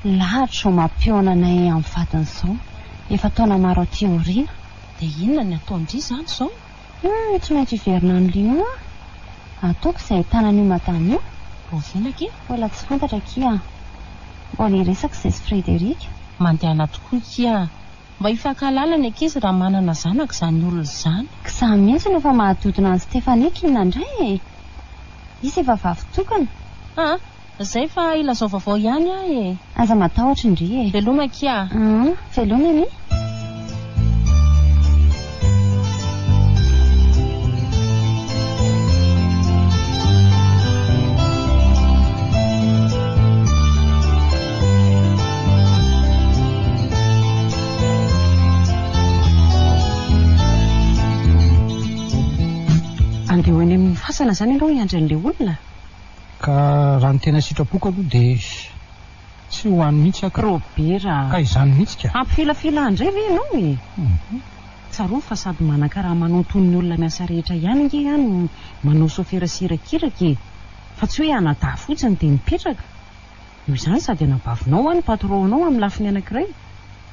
Lahatra izao mampihaona anay amin'ny vadiny izao. Efa taona maro aty aoriana. Dia inona ny ataon-dry izany izao? Humm, tsy maintsy hiverina any Lyon aho. Ataoko izay ahitana an'io madame io. Rahoviana akia? Mbola tsy fantatra akia. Mbola hiresaka izay sy Frédéric. Mandehana tokoa akia. Mba hifankahalala ny ankizy raha manana zanaka izany olona izany. K'izany mihitsy no efa mahadodona an'i Stéphanie k'inona indray e! Izy efa vavy tokana. Aa, izay fa ilazao vaovao ihany aho e! Aza matahotra ndry e! Veloma akia! Aa, veloma anie! fasana izany ianao hiandry an'ilay olona? Ka raha ny tena sitrapoko aloha dia tsy ho any mihitsy aho ka. Robert a! Ka izany mihitsy ka. Hampifilafila ahy indray ve ianao e? Tsarovy fa sady manan-karama anao toy ny olona miasa rehetra ihany ange aho no manao sôfera sy irakiraka e! Fa tsy hoe anadahy fotsiny dia mipetraka. Noho izany sady anabavinao aho no patron-nao amin'ny lafiny anankiray.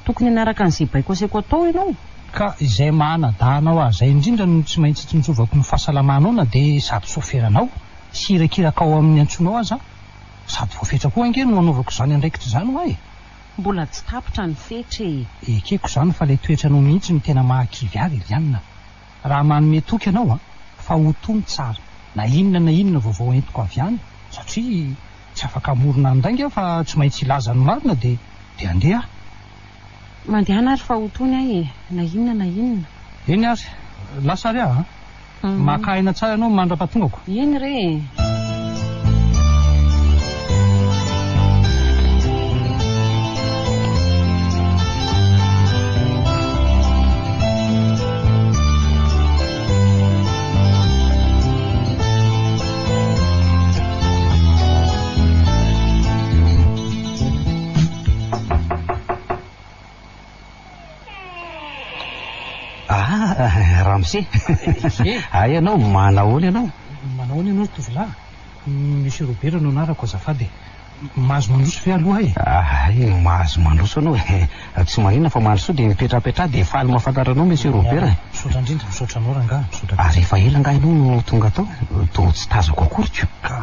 Tokony hanaraka an'izay baiko asaiko atao ianao. Ka izay maha anadahinao ahy izay indrindra no tsy maintsy tsinjovako ny fahasalamanao na dia sady soferanao sy irakirakao amin'ny antsoinao aza aho. Sady voafetra koa ange no anaovako izany andraikitra izany hoa e! Mbola tsy tapitra ny fetra e! Ekeko izany fa ilay toetranao mihitsy no tena mahakivy ahy ry Eliana. Raha manome toky ianao an, fa ho tony tsara na inona na inona vaovao entiko avy any satria Tsy afaka hamorona handainga aho fa tsy maintsy hilaza ny marina dia dia handeha aho. Mandehana ary fa ho tony aho e, na inona na inona. Eny ary, lasa ary aho an. Maka aina tsara ianao mandra-pahatongako. Eny re e. Ah, ramose. Hay ianao, manahoana ianao? Manahoana ianao ry tovolahy? Monsieur Robert no anarako azafady e. Mahazo mandroso ve aloha e? Hay, mahazo mandroso ianao e. Tsy maninona fa mandrosoa dia mipetrapetraha dia faly mahafantatra anao Monsieur Robert e. Misaotra indrindra, misaotra anao rangahy, misaotra betsaka. Ary efa ela angaha ianao no tonga tao? Toa tsy tazako akory ko. Ka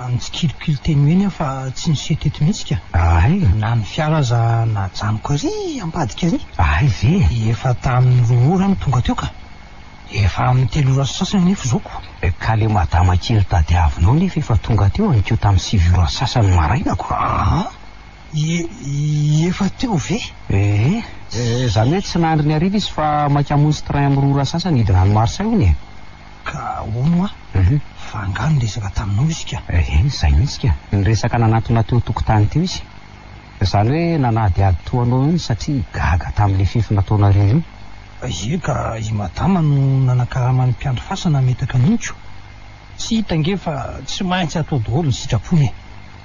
nitsikilikily teny ho eny aho fa tsy niseho teto mihitsy ka. Hay. Na ny fiara aza najanoko ary ambadika ary. Hay ve? Efa tamin'ny roa ora aho no tonga teo ka. Efa amin'ny telo ora sy sasany anefa izao ko. Ka le madama kely tadiavinao nefa efa tonga teo anikeo tamin'ny sivy ora sy sasany maraina ko. Aa! Efa teo ve? Ee, izany hoe tsy nandry ny hariva izy fa maika hamonjy train amin'ny roa ora sasany hidina any Marseille hono e. Ka hono hoa, fa angaha niresaka taminao izy ka? Eny, izay mihitsy ka. Niresaka nanatona teo an-tokotany teo izy. Izany hoe nanadihady toa anao iny satria gaga tamin'ilay fefy nataonareo iny. Ie ka i madama no nanakarama ny mpiandry fasana hametaka an'iny ko. Tsy hita ange fa tsy maintsy atao daholo ny sitrapony e.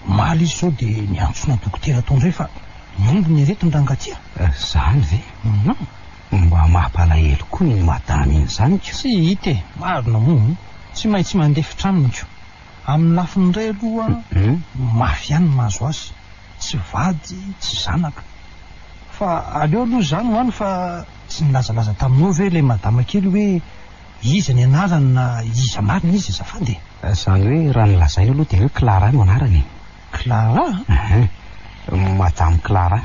Omaly izy izao dia niantsona dokotera tao indray fa nihombo ny aretiny rangahy ty a. Izany ve? Hum. Mba mampalahelo koa iny madama iny izany ko. Tsy hita e, marina moa, tsy maintsy mandefitra aminy ko. Amin'ny lafiny iray aloha, mafy ihany ny mahazo azy, tsy vady, tsy zanaka. Fa aleo aloha izany ho any fa tsy nilazalaza taminao ve ilay madama kely hoe iza ny anarany na iza marina izy azafady e? Izany hoe raha ny lazainy aloha dia hoe Clara no anarany e. Clara? Ehe, Madame Clara.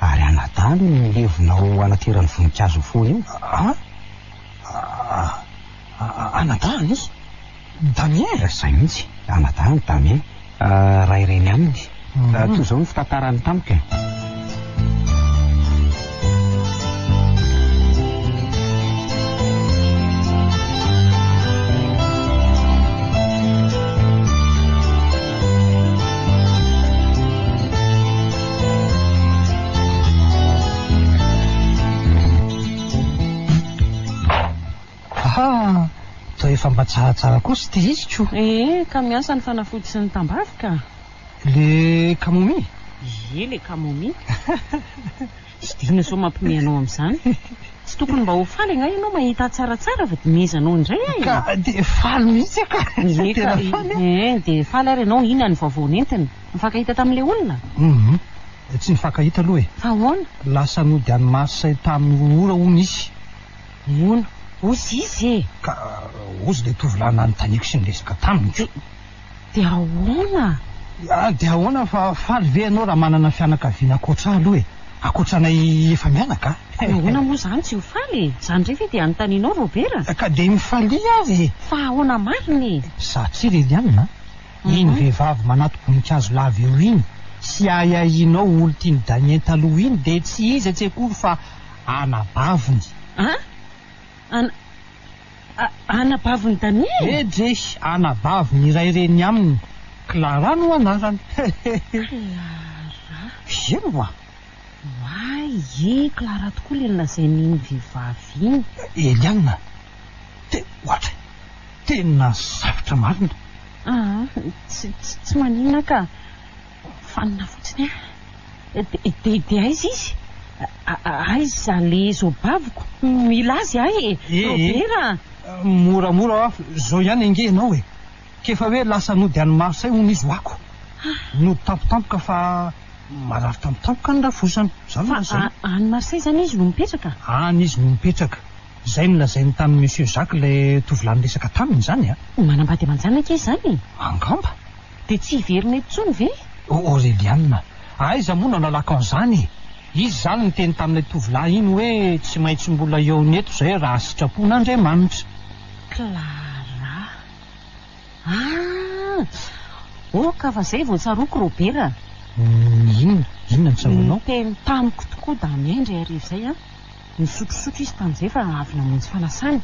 Ary anadahy no nilevina ao anateran'ny voninkazo foana io. An? Anadahiny? Damien? Izay mihitsy, anadahiny Damien. Ray reny aminy. Toy izao ny fitantarany tamiko e. Aha! Toa efa mba tsaratsara kosa ity izy ko. Ee, ka miasa ny fanafody sy ny tambavy ka. Le camomille? Ie, le camomille. Tsy dia inona sao mampime anao amin'izany. Tsy tokony mba ho faly angaha ianao mahita ahy tsaratsara fa dimezanao indray aho e. Ka dia faly mihitsy aho ka. Ie ka, Tena faly aho. ee, dia faly ary ianao, inona ny vaovao nentiny? Nifankahita tamin'ilay olona? Hum, tsy nifankahita aloha e. Fa ahoana? Lasa nody any Marseille tamin'ny roa ora hono izy. Hono, hozy izy e! Ka hozy ilay tovolahy nanontaniako sy niresaka taminy ko. Dia ahoana? Ah, dia ahoana fa faly ve ianao raha manana fianakaviana ankoatra ahy aloha e? Ankoatra anay efa-mianaka a! Ka ahoana moa izany tsy ho faly e? Izany indray ve dia anontanianao Robert? Ka dia mifalia ary e! Fa ahoana marina e? Satria ry Eliane a, iny vehivavy manato-boninkazo lava eo iny sy ahiahianao ho olon-tian'i Damien taloha iny dia tsy iza tsy akory fa anabaviny. An? Ana. Anabavin'i Damien? Edrey, anabaviny iray reny aminy. Clara no anarany. Clara? Eny oa. Oay, ie, Clara tokoa ilay nolazain'iny vehivavy iny. Eliana, te, ohatray. Tena sarotra marina. Aa, tsy, tsy, tsy maninona ka. Fanina fotsiny aho. Dia, dia, dia aiza izy? Aiza le zobaviko? Mila azy aho e! Robert a! Moramora hoa, zao ihany ange ianao e! K'efa hoe lasa nody any Marseille hono izy hoako. Nody tampotampoka fa marary tampotampoka ny rafozany. Zany no lazainy. Fa any Marseille izany izy no mipetraka? Any izy no mipetraka. Izay no lazainy tamin'i Monsieur Jacques ilay tovolahy niresaka taminy izany a! Manambady aman-janaka izy izany e? Angamba. Dia tsy hiverina eto intsony ve? Aureliana, aiza moa no analako an'izany e? Izy izany niteny tamin'ilay tovolahy iny hoe tsy maintsy mbola eo ny eto izay raha sitrapon'Andriamanitra. Clara. Ah! Ok fa zay vao tsaroako Robert a! Inona? Inona no tsaroanao? Niteny tamiko tokoa Damien indray hariva izay an! Nisotrosotro izy tamin'izay fa avy namonjy fanasana.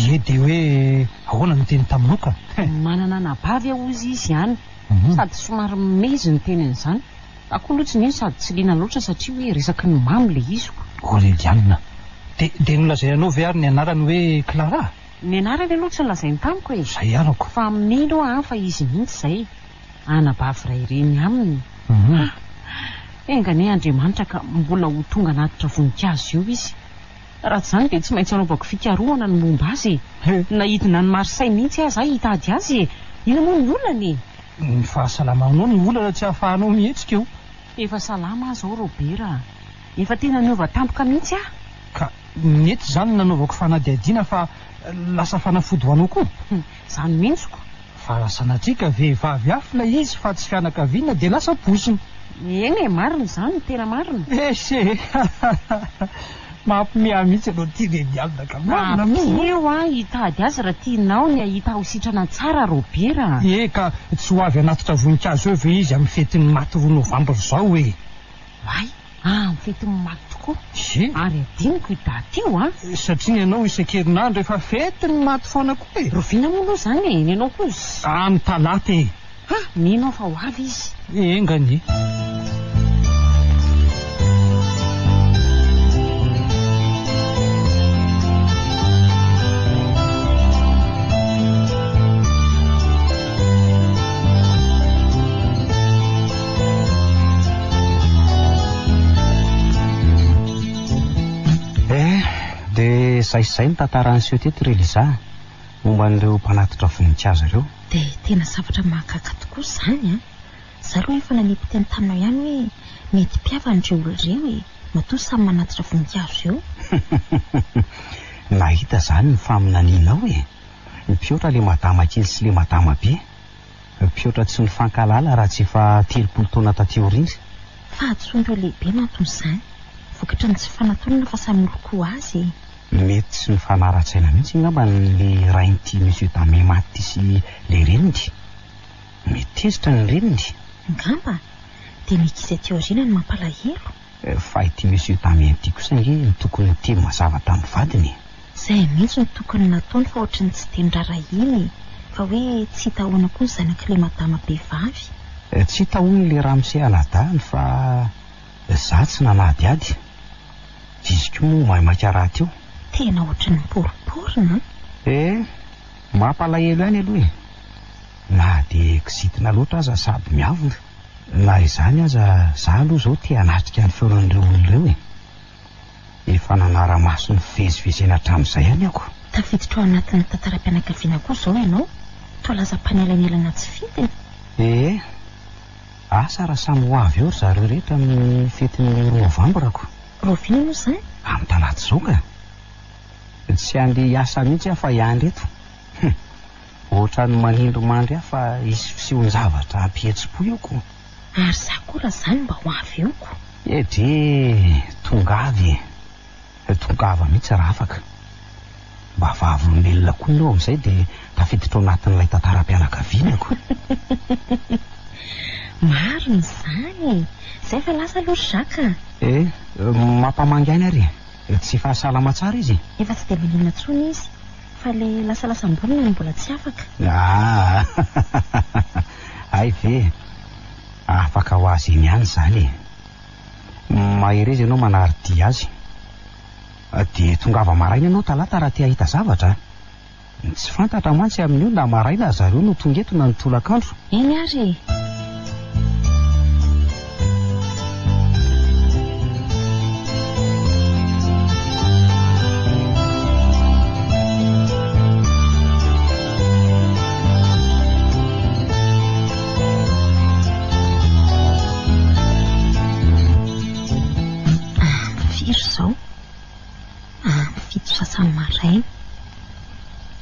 Ie dia hoe ahoana no niteny taminao ka? Manana anabavy aho hozy izy any. Sady somary mimezy niteny an'izany. Za koa aloha tsy nino sady tsy liana loatra satria hoe resaky ny mamy ilay izy ko. Aureliana. Dia dia nolazainy anao ve ary ny anarany hoe Clara? Ny anarany aloha tsy nolazainy tamiko e. Izay arako. Fa mino aho fa izy mihitsy izay. Anabavy iray reny aminy. Ha! Enga anie Andriamanitra ka mbola ho tonga hanatitra voninkazo eo izy. Raha tsy izany dia tsy maintsy hanaovako fikarohana ny momba azy e. Na hidina any Marseille mihitsy aza aho hitady azy e. Inona moa ny olana e? Ny fahasalamanao no olana tsy ahafahanao mihetsika eo. Efa salama aho izao Robert a. Efa tena niova tampoka mihitsy aho. Ka nety izany ny nanaovako fanadihadiana fa lasa fanafody ho anao koa? Izany mihitsy ko. Fa raha sanatria ka vehivavy hafa ilay izy fa tsy fianakaviana dia lasa poizina. Eny e, marina izany, tena marina. Esy e! Mampiomehy ahy mihitsy ianao ity Renialina ka. Marina moa. Ampio aho hitady azy raha tianao ny hahita ho sitrana tsara Robert a! Ie ka tsy ho avy hanatitra voninkazo eo ve izy amin'ny fetin'ny maty roa novambra izao e! Oay! Amin'ny fetin'ny maty tokoa. Ie. Ary adinoko io daty io an! Satria ny anao isan-kerinandro efa fetin'ny maty foana koa e! Rahoviana moa aloha izany e? Ny anao koa z. Amin'ny talata e! Ha! Mino aho fa ho avy izy. Enga anie. Eh, dia izay sy izay ny tantara niseho teto ry Liza, momba an'ireo mpanatitra voninkazo ireo. Dia tena zavatra mahagaga tokoa izany an! Izaho aloha efa nanipy teny taminao ihany hoe mety mpihavana ireo olona ireo e! Matoa samy manatitra voninkazo eo. Nahita izany ny faminanianao e! Mipihoatra ilay madama kely sy ilay madama be. Mpihoatra tsy nifankahalala raha tsy efa 30 taona taty aoriana. Fahadisoan'ireo lehibe no anton'izany. Vokatry ny tsy fanatonana fa samy olon-ko azy e. Mety tsy nifanara-tsaina mihitsy angamba ilay rain'ity Monsieur Damien maty ity sy ilay reniny. Mety tezitra ny reniny. Angamba. Dia ny ankizy aty aoriana no mampalahelo. Fa ity Monsieur Damien ity kosa ange no tokony niteny mazava tamin'ny vadiny e. Izay mihitsy no tokony nataony fa ohatry ny tsy dia noraharahiany e! Fa hoe tsy hita ahoana koa ny zanak'ilay madama be vavy. Tsy hita hono ilay ramose anadahiny fa za tsy nanadihady. Izy koa moa maimaika rahateo. Tena ohatry ny miporiporina an! Eh! Mampalahelo ihany aloha e! Na dia kizitina loatra aza sady miavona. Na izany aza, za aloha izao te hanatrika ny feonan'ireo olona ireo e! Efa nanara-maso ny fivezivezena hatramin'izay ihany aho ko. Tafiditra ao anatin'ny tantaram-pianakaviana koa izao ianao, toa lasa mpanelanelana tsy fidiny. Ee, asa raha samy ho avy eo ry zareo rehetra amin'ny fetin'ny roa novambra ko. Rahoviana moa izany? Amin'ny talata izao ka. Tsy handeha hiasa mihitsy aho fa hiandry eto. Hum! Ohatran'ny manindry mandry ahy fa hisy fisehon-javatra hampihetsi-po eo ko. Ary za koa raha zany mba ho avy eo ko. Edrey, tongava e! Tongava mihitsy raha afaka. Mba vavolombelona koa ianao amin'izay dia tafiditra ao anatin'ilay tantaram-pianakaviana ko. Marina izany e! Zay fa lasa aloha ry Jacques a! Eh, mampamangy ahy ary e! Tsy efa salama tsara izy e? Efa tsy dia maninona intsony izy. Fa le lasalasam-bolona no mbola tsy afaka. Ah! Hay ve? Afaka ho azy eny ihany izany e. Mahereza ianao manary dia azy. Dia tongava maraina ianao talata raha te hahita zavatra a. Ny tsy fantatra mantsy amin'io na maraina zareo no tonga eto na ny tolakandro. Eny ary e! Firy izao? Amin'ny 7 sasany maraina.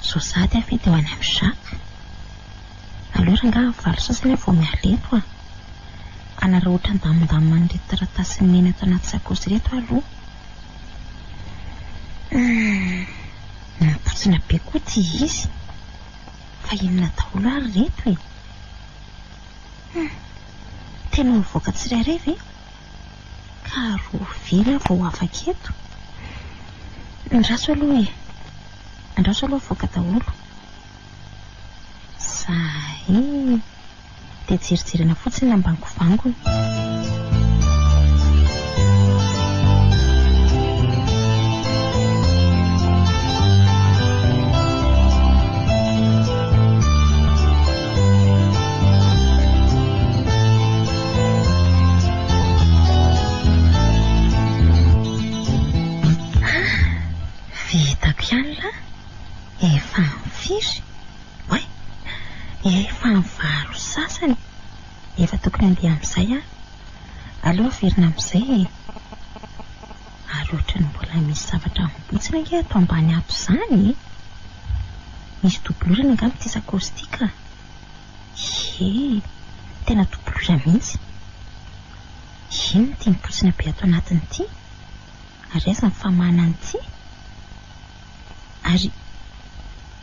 Izao sahady aho ve dia ho any amin'i Jacques? Aleo rangahy amin'ny 8 sasany aho vao miala eto a! Hanararaotra handamindamina an'ireto taratasin'i Neny ato anaty sakaosy ireto aho aloha. Humm, mampotsina be koa ity izy. Fa inona daholo ary ireto e? Humm, tena ho mivoaka tsirairay ve? Ka rahoviana aho vao ho afaka eto? Andraso aloha e! Andraso aloha avoaka daholo. Zay! Dia jerijerena fotsiny ny ambangovangony. Vitako ihany lah! Efa amin'ny firy? Oay! Efa amin'ny valo sasany! Efa tokony handeha amin'izay aho. Aleo averina amin'izay e! Ary ohatran'ny mbola misy zavatra mibotsina ange ato ambany ato izany e! Misy doublure-na angamba ity sakaosy ity ka! Ie, tena doublure mihitsy. Inona ity mibotsina be ato anatiny ity? Ary aiza ny famahana an'ity? Ary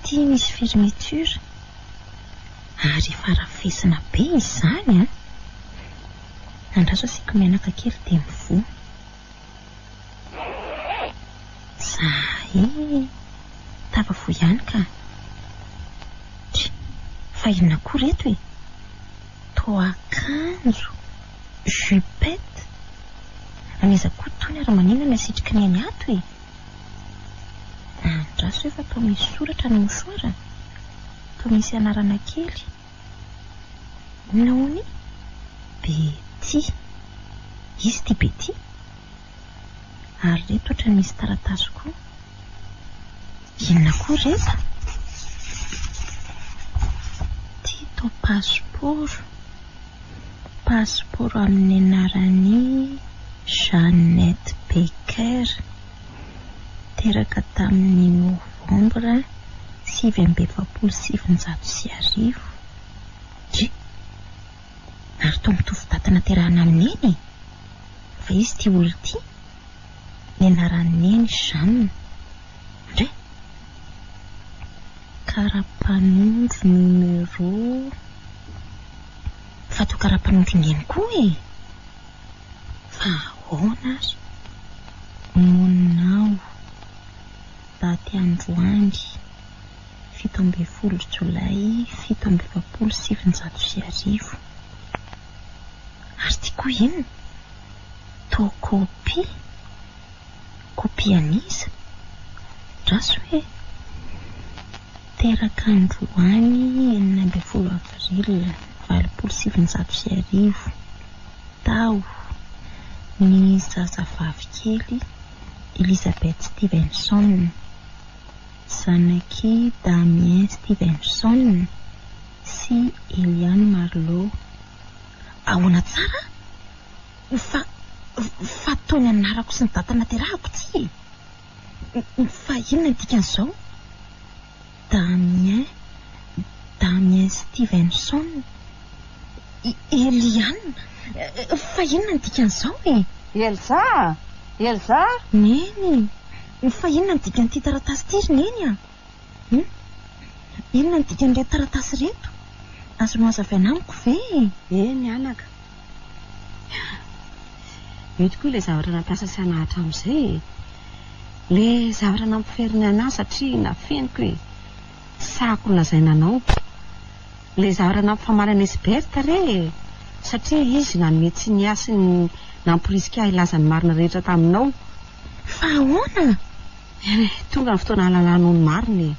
ity misy fermeture. Ary efa arafesina be izany an! Andraso asiako menaka kely dia mivoha. Zay! Tafavoa ihany ka! Try! Fa inona koa reto e? Toa akanjo? Jupette? An'iza koa itony ary maninona no asitriky neny ato e? Andraso efa toa misy soratra ny mouchoir? Toa misy anarana kely. Inona hono i? Betty. Iza ity Betty? Ary ireto ohatran'ny misy taratasy koa. Inona koa ireto? Ity toa pasipaoro. Pasipaoro amin'ny anaran'i Jeannette Baker. Teraka tamin'ny novambra 1949. Dry! Ary toa mitovy daty naterahana amin'i Neny e! Fa iza ity olona ity? Ny anaran'i Neny Jeanne. Ndry! Karapanondro numéro. Fa toa karapanondron'i Neny koa e! Fa ahoana ary? Monina ao. Daty androany. 17 jolay 1947. Ary ity koa inona? Toa kopia? Kopia an'iza? Andraso e! Teraka androany 16 avril 1980, tao, ny zazavavy kely Elizabeth Stevenson. Zanak'i Damien Stevenson sy Eliane Marlowe. Ahoana tsara? Fa, fa toa ny anarako sy ny daty naterahako ity e! Fa inona ny dikan'izao? Damien, Damien Stevenson, Eliane, fa inona ny dikan'izao e? Elsa! Elsa! Neny! Fa inona ny dikan'ity taratasy ity ry Neny a? Hum? Inona ny dikan'ireto taratasy ireto? Azonao hazavaina amiko ve e? Eny anaka. Io tokoa ilay zavatra nampiasa saina hatramin'izay e. Ilay zavatra nampiferinaina ahy satria nafeniko e. Tsy sahako nolazaina anao. Ilay zavatra nampifamaly an'i Esbert re e. Satria izy nanome tsiny ahy sy namporisika ahy hilaza ny marina rehetra taminao. Fa ahoana? Eny e, tonga ny fotoana hahalalanao ny marina e.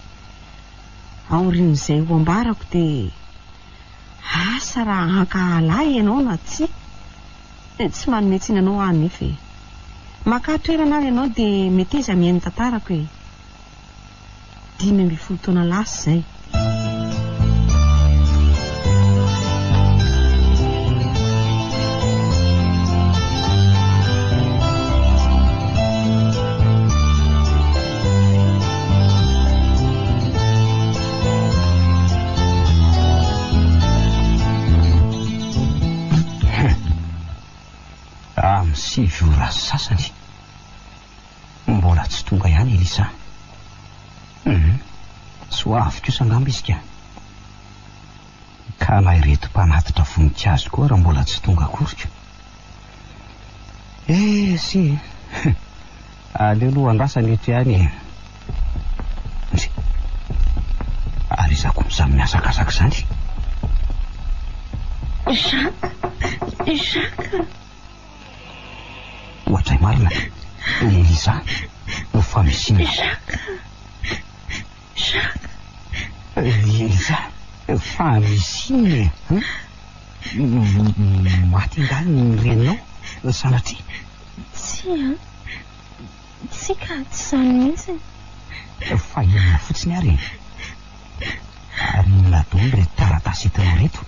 Aorian'izay ho ambarako dia asa raha hankahala ahy ianao na tsia. Tsy manome tsiny anao aho anefa e. Makà toerana ary ianao dia meteza mihaino ny tantarako e. 15 taona lasa izay. Amin'ny 9 ora sasany. Mbola tsy tonga ihany Elisa. Hum, tsy ho avy kosa angamba izy ka. Ka na ireto mpanatitra voninkazo koa raha mbola tsy tonga akory ka. Eh, si e. Aleo aloha andrasana eto ihany e. Ndry. Ary iza koa izany mihazakazaka izany? Jacques! Jacques! Ohatray marina Elisa no fa misy inona? Jacques! Jacques! Elisa, fa misy inona e? Maty angaha ny reninao sanatria? Tsia an! Tsia ka, tsy izany mihitsy. Fa inona fotsiny ary e? Ary inona daholo ireto taratasy entinao ireto?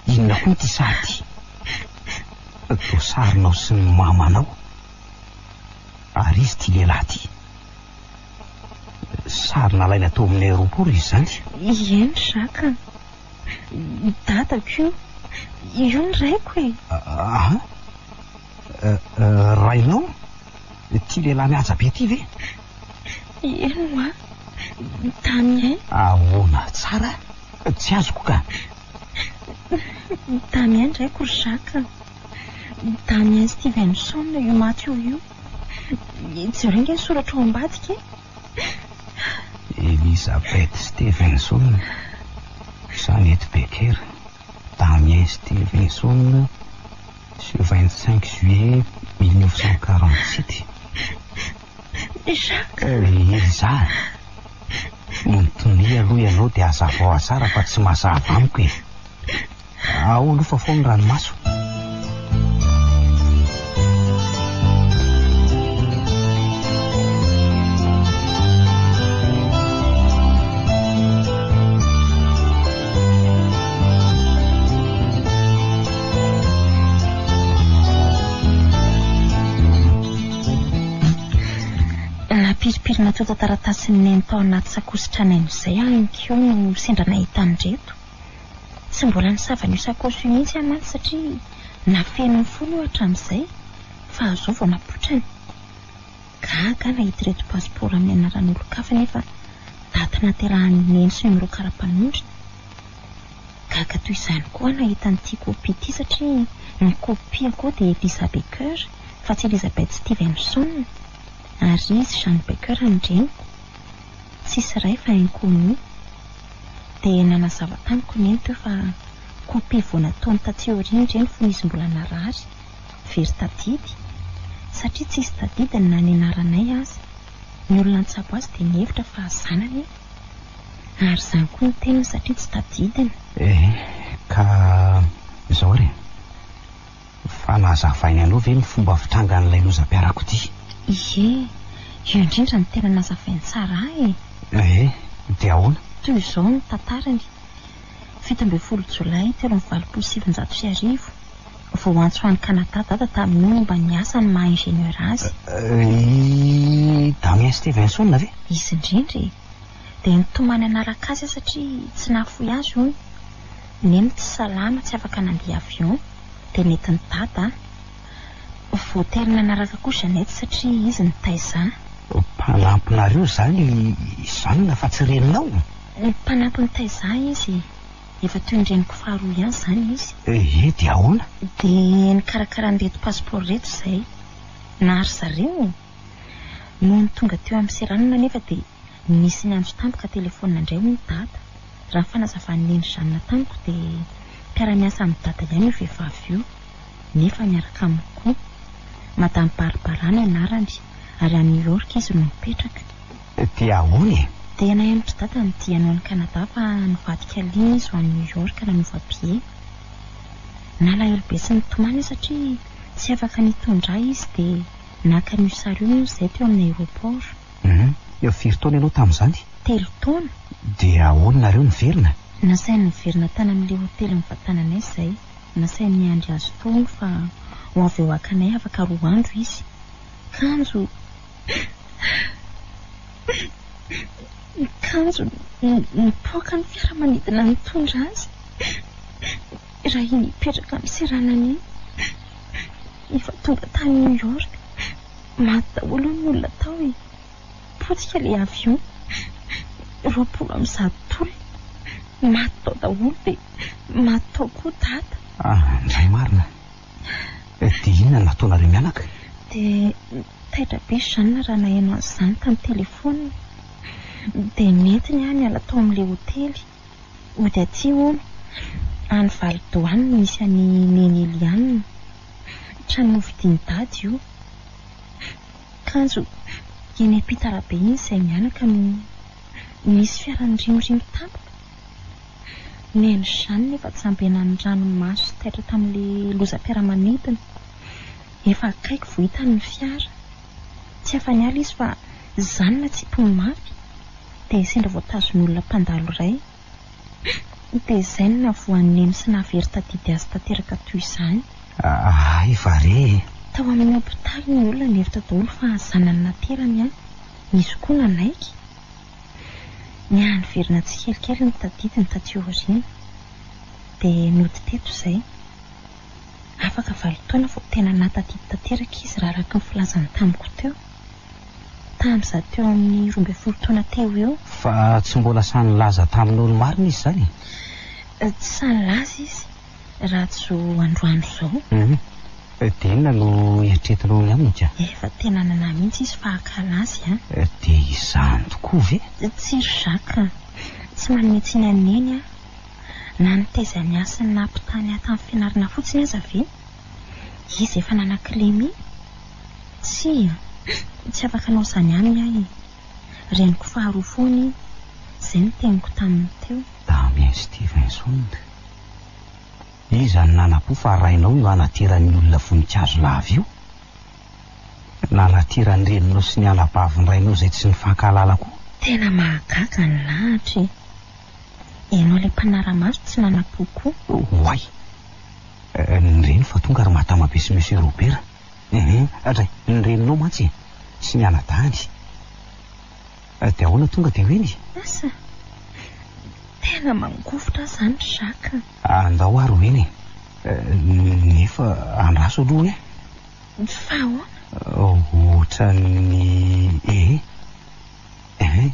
Inona koa ity sary ity? Toa sarinao sy ny mamanao. Ary izy ity lehilahy ity. Sary nalaina tao amin'ny aéroport izy izany. Eny Jacques a. I dadako io. Io ny raiko e. Aha. Rainao? Ity lehilahy mihaja be ity ve? Eny hoa. Damien. Ahoana tsara? Tsy azoko ka. Damien ny raiko ry Jacques a. Damien Stevenson io maty eo io. Jereo ange ny soratra ao ambadika e. Elizabeth Stevenson, Jeannette Becker, Damien Stevenson, ce 25 juillet 1947. Jacques! Elza, mitonia aloha ianao dia hazavao tsara fa tsy mazava amiko e. Ao aloha fafao ny ranomaso. Nampirimpirina antontan-taratasin'i Neny tao anaty sakaosy tranainy izay aho ihany koa no sendra nahita an'ireto. Tsy mbola nisava an'io sakaosy io mihitsy aho mantsy satria nafeniny foana io hatramin'izay fa izao vao napoitrany. Gaga aho nahita ireto pasipaoro amin'ny anaran'olon-kafa nefa daty nahaterahan'i Neny sy numéro kara-panondrony. Gaga toy izany koa aho nahita an'ity kopia ity satria ny kopia koa dia Eliza Baker fa tsy Elizabeth Stevenson ary izy Jeanne Baker ny reniko. Tsisy ray fa inconnu. Dia nanazava tamiko Neny teo fa kopia vao nataony taty aoriana ireny fony izy mbola narary, very tadidy. Satria tsisy tadidiny na ny anaranay aza. Ny olona nitsabo azy dia nihevitra fa zanany aho. Ary izany koa ny teniny satria tsy tadidiny. Eh, ka izao ary e. Fa nazavainy anao ve ny fomba fitrangan'ilay lozam-piarakodia? Ie, io indrindra no tena nazavainy tsara ahy e! Eh, dia ahoana? Toy izao ny tantarany, 17 jolay 1983, voaantso any Canada dada tamin'io momba ny asany maha ingénieur azy. I Damien Stevenson ve? Izy indrindra e! Dia nitomany hanaraka azy aho satria tsy nahafoy azy hono. Neny tsy salama, tsy afaka nandeha avion, dia nentin'i Dada aho. Voatery nanaraka koa Jeannette satria izy nitaiza ahy. Mpanampinareo izany i Jeanne fa tsy reninao? Mpanampy nitaiza ahy izy e. Efa toy ny reniko faharoa ihany izany izy. Ie, dia ahoana? Dia nikarakara an'ireto passeport ireto izahay. Na ry zareo. Nony tonga teo amin'ny seranana anefa dia nisy niantso tampoka telefaonina indray hono Dada. Raha ny fanazavan'i Neny Jeanne tamiko dia mpiara-miasa amin'i Dada ihany io vehivavy io, nefa miaraka aminy koa. Madame Barbara ny anarany ary any New York izy no mipetraka. Dia ahoana e? Dia nahenotr'i Dada ny diany ho any Canada fa nivadika ligne izy ho any New York nanova billet. Nalahelo be sy nitomany aho satria tsy afaka nitondra ahy izy dia naka an'io sary io moa izahay teo amin'ny aéroport. Hum, firy taona ianao tamin'izany? Telo taona. Dia ahoana nareo niverina? Nasainy niverina tany amin'ilay hotely nivantananay izahay. Nasainy niandry azy tao hono fa ho avy eo haka anay afaka roa andro izy. Kanjo. Kanjo nipoaka ny fiaramanidina nitondra azy raha iny hipetraka amin'ny seranana iny. Efa tonga tany New York. Maty daholo hono ny olona tao e. Potika ilay avion. 120 olona. Maty tao daholo dia maty tao koa dada. Ah, indray marina. Dia inona no nataonareo mianaka? Dia taitra be Jeanne raha naheno an'izany tamin'ny telefaonina. Dia nentiny aho niala tao amin'ilay hotely. Hody aty hono. Any Valdo any no misy an'i Neny Eliane. Trano novidian'i Dada io. Kanjo eny am-pita arabe iny izahay mianaka no nisy fiara nirimorimo tampoka. Neny Jeanne efa jambenan'ny ranomaso sy taitra tamin'ilay lozam-piaramanidina. Efa akaiky vao hitany ny fiara. Tsy afa-niala izy fa izany natsipiny mafy dia sendra voatazon'olona mpandalo iray. Dia izay no nahavoan'i Neny sy nahavery tadidy azy tanteraka toy izany. Hay va re e! Tao amin'ny hopitaly ny olona nihevitra daholo fa zanany naterany aho. Nisy koa nanaiky. Niha-niverina tsikelikely ny tadidiny taty aoriana. Dia nody teto izay. Afaka valo taona vao tena nahatadidy tanteraka izy raha araka ny filazany tamiko teo. Tamin'izaho teo amin'ny 12 taona teo ho eo. Fa tsy mbola sahy nilaza taminao ny marina izy izany e? Tsy sahy nilaza izy raha tsy izao androany izao. Hum. Dia inona no eritreretinao ny aminy ka? Efa tena nanahy mihitsy izy fa hankala azy an. Dia izany tokoa ve? Tsia ry Jacques a. Tsy manome tsiny an'i Neny aho. Na nitaiza ny ahy sy ny nampitany ahy tamin'ny fianarana fotsiny aza ve? Izy efa nanan-kilema iny? Tsia, tsy afaka hanao izany aminy aho e. Reniko faharoa foana iny. Izay no teniko taminy teo. Damien Stevenson. Iza no nanam-po fa rainao io hanateran'ny olona voninkazo lava io? Nanateran'ny reninao sy ny anabavin-drainao izay tsy nifankahalala koa? Tena mahagaga ny lahatra e! Ianao ilay mpanara-maso tsy nanam-po koa. Oay! Ny reny fa tonga ry Madama be sy Monsieur Robert. Ehe, dray, ny reninao mantsy e! Sy ny anadahiny. Dia ahoana tonga dia ho eny e? Asa! Tena mangovitra aho izany ry Jacques a! Andao ary ho eny e! Nefa andraso aloha e! Fa ahoana? Ohatran'ny ee. Ehe,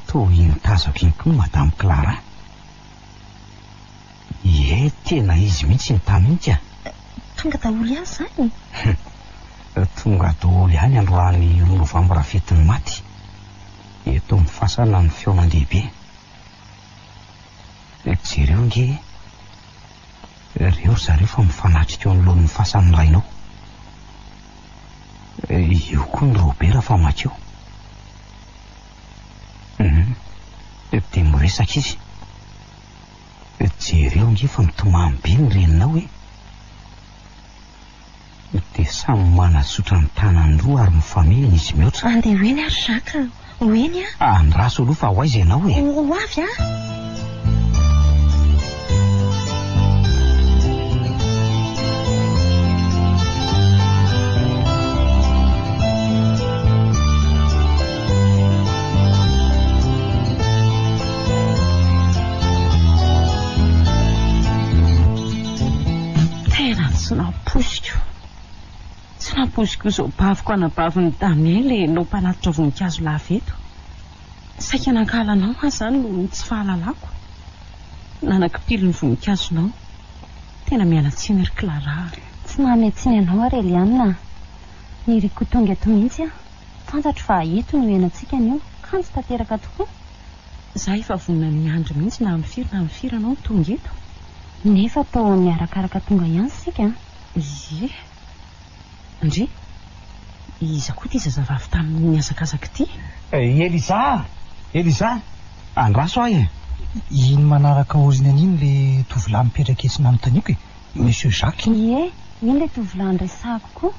toa iny tazako iny koa Madame Clara. Ie, tena izy mihitsy iny tany iny ka! Tonga daholo ihany izany? Tonga daholo ihany androany roa novambra fetin'ny maty. Eto amin'ny fasana ny fihaonan-dehibe. Jereo ange e! Reo ry zareo fa mifanatrika eo anoloan'ny fasan'ny rainao. Eo koa ny Robert fa mankeo. Hum, dia miresaka izy. Jereo ange fa mitomany be ny reninao e! Dia samy manatsotra ny tanany roa ary mifamihina izy mihoatra. Andeha ho eny ary Jacques a! Ho eny aho. Andraso aloha fa ho aiza ianao e? Ho avy aho. Tena tsy nampoiziko. Tsy nampoiziko izao baviko anabavin'i Damien ilay enao mpanatitra voninkazo lava eto. Saika nankahala anao aho izany noho ny tsy fahalalako. Nanakipily ny voninkazonao. Tena miala tsiny ry Clara a. Tsy manome tsiny anao aho ry Eliane a. Niriko ho tonga eto mihitsy aho. Fantatro fa eto no hiainantsika anio. Kanjo tanteraka tokoa. Za efa vonona ny hiandry mihitsy na amin'ny firy na amin'ny firy ianao no tonga eto. Nefa toa miarakaraka tonga ihany isika an! Ie. Ndry, iza koa ity zazavavy tamin'ny nihazakazaka ity? I Eliza! Eliza, andraso ahy e! Iny manaraka aoriana iny le tovolahy mipetraka etsy nanontaniako e! Monsieur Jacques iny. Ie, iny le tovolahy niresahako koa.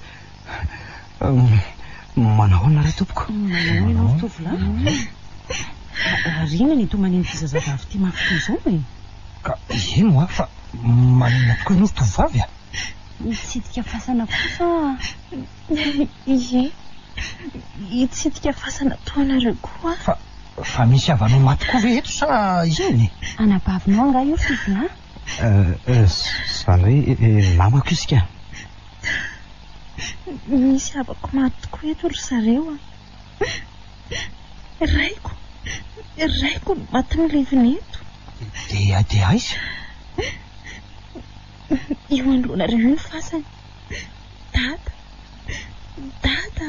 Manao ahoana re tompoko? Manao ahoana ianao ry tovolahy? Ary inona ny itomanin'ity zazavavy ity mafy toy izao e? Ka eny hoa fa maninona tokoa ianao ry tovovavy a? Hitsidika fasana kosa aho. Ie, hitsidika fasana toa anareo koa aho. Fa, fa misy havanao maty koa ve eto sa inona e? Anabavinao angaha io ry tovolahy? Izany hoe namako izy ka. Misy havako maty tokoa eto ry zareo a! Raiko, raiko no maty milevina eto. Dia, dia aiza? Eo anoloanareo io ny fasany. Dada, dada,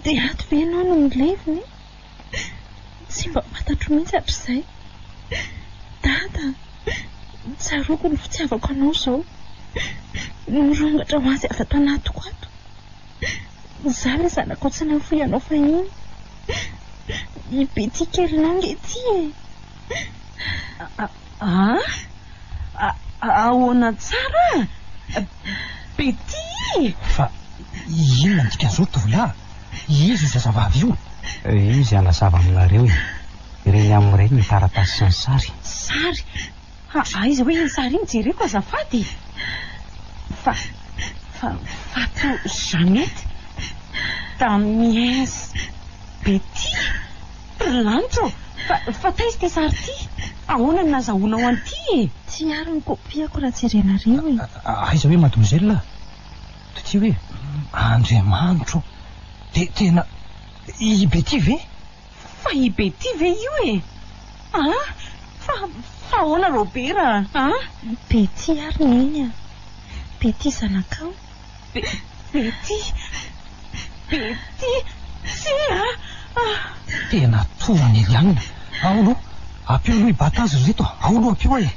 dia ato ve ianao no milevina e? Tsy mba fantatro mihitsy hatrizay. Dada, tsaroako ny fitiavako anao izao. Mirongatra ho azy avy ato anatiko ato. Izaho ilay zanakao tsy nahafoy anao fahiny. I Betty kelinao ange ity e! An? Ahoana tsara? Betty! Fa inona ny dikan'izao ry tovolahy? Iza io zazavavy io? Izy hanazava aminareo e. Ireny aminy ireny ny taratasy sy ny sary. Sary? Ha, aiza hoe iny sary iny? Jereko azafady e! Fa, fa, Fato Jeannette, Damiens Betty? Ry lanitra ô! Fa, fa taiza ity sary ity? Ahoana no nazahoanao an'ity e? Tsy ary ny kopiako raha jerenareo e! Aiza hoe mademoiselle? Ty hoe Andriamanitro ô! Dia tena i Betty ve? Fa i Betty ve io e? An? Fa, fa ahoana Robert a? An? Betty ary neny a! Betty zanakao. Be, Betty! Betty! Tsia a! Tena tohina Eliane. Ao aloha, ampio aloha hibata azy ry reto a! Ao aloha ampio aho e!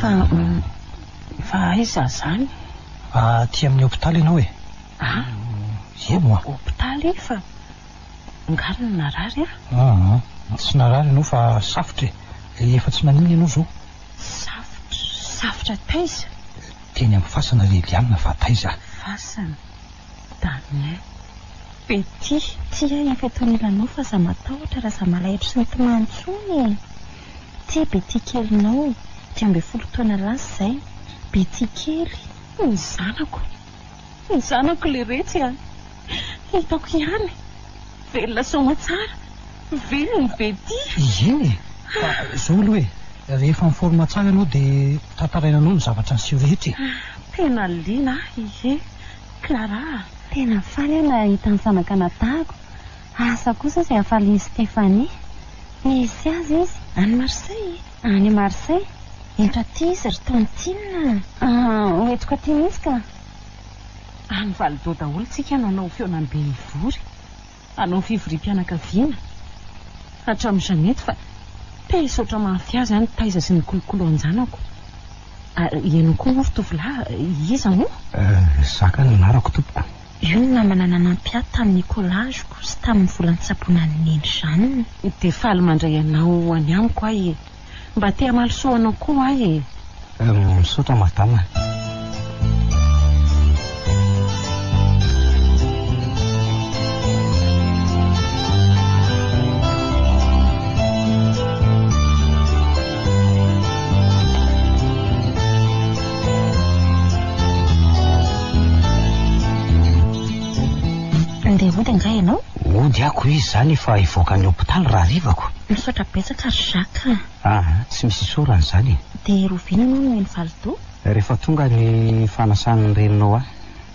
Fa, fa aiza izany? Aty amin'ny hopitaly ianao e. Ah? Eny moa. Hopitaly? Fa nga no narary aho? Aa, tsy narary ianao fa safotra e. Efa tsy maninona ianao izao. Safotra, safotra taiza? Teny amin'ny fasana ry Eliane fa taiza? Fasana? Damien. Betty. Tsia efa eto anilanao fa aza matahotra raha aza malahelo sy mitomany intsony e! Ty Betty kelinao, 15 taona lasa izay, Betty kely. Ny zanako. Ny zanako leretsy a! Hitako ihany. Velona soamatsara. Velona i Betty. Eny e! Fa izao aloha e, rehefa en forme tsara ianao dia tantaraina anao ny zavatra niseho rehetra e! Tena liana aho, ie. Clara a! Tena faly aho nahita ny zanak'anadahiko. Asa kosa izay hafalian'i Stéphanie. Nisy azy izy. Any Marseille? Any Marseille. Ento aty izy ry tantine a! Ho entiko aty mihitsy ka. Any Valdo daholo tsika no hanao fihaonambe hivory. Hanao fivoriam-pianakaviana. Hatramin'i Jeannette fa te hisaotra mafy azy aho nitaiza sy nikolokolo an-janako. Ary ianao koa moa ry tovolahy, iza moa? Zaka no anarako tompoko. Io ny namana nanampy ahy tamin'ny écolage-ko sy tamin'ny vola nitsaboana an'i Neny Jeanne. Dia faly mandray anao any amiko aho e. Mba te hamaly soa anao koa aho e. Misaotra madama. Andeha hody angaha ianao? Hody ako izy izany efa hivoaka ny hopitaly raharivako. Misaotra betsaka ry Jacques a. Aa, tsy misy isaorana izany e. Dia roviana ianao no eny Valdo? Rehefa tonga ny fanasan'ny reninao ahy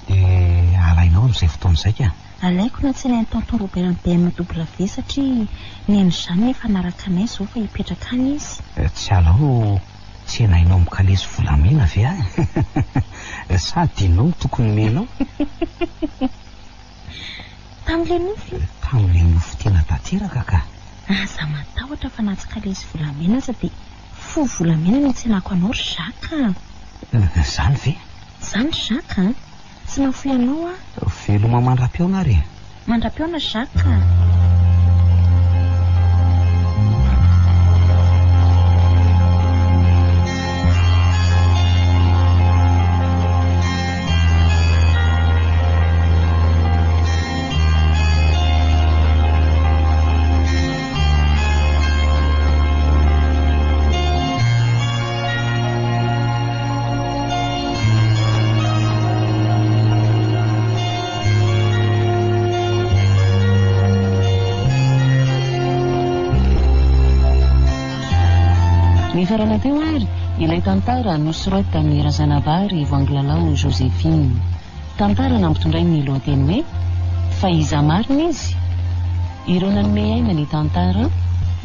dia alainao amin'izay fotoana izay ka. Alaiko na tsy alain'i Tonton Robert ny BMW satria Neny Jeanne efa hanaraka anay izao fa hipetraka any izy. Tsy alao tsenainao amin'ny kalesy volamena ve aho? Sa adinonao ny tokony nomenao? Tamin'ilay nofy? Tamin'ilay nofy tena tanteraka ka. Aza matahotra fa na tsy kalesy volamena aza dia fo volamena no hitsenako anao ry Jacques a! Izany ve? Izany ry Jacques a! Tsy mahafoy anao aho. Veloma mandra-pihaona ary e! Mandra-pihaona Jacques a! Nifarana teo ary ilay tantara nosoratan'i Razanabary Voangilalao Joséphine. Tantara nampitondrainy ny lohateny hoe Fa iza marina izy? Ireo nanome aina ny tantara,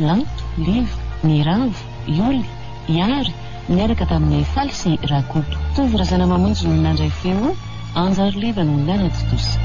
Lanto, Liva, Miravo, Ioly, Ihary, niaraka tamin'i Faly sy Rakoto. Tovo Razanamamonjy no nandray feo, Anjary Liva no nanatontosa.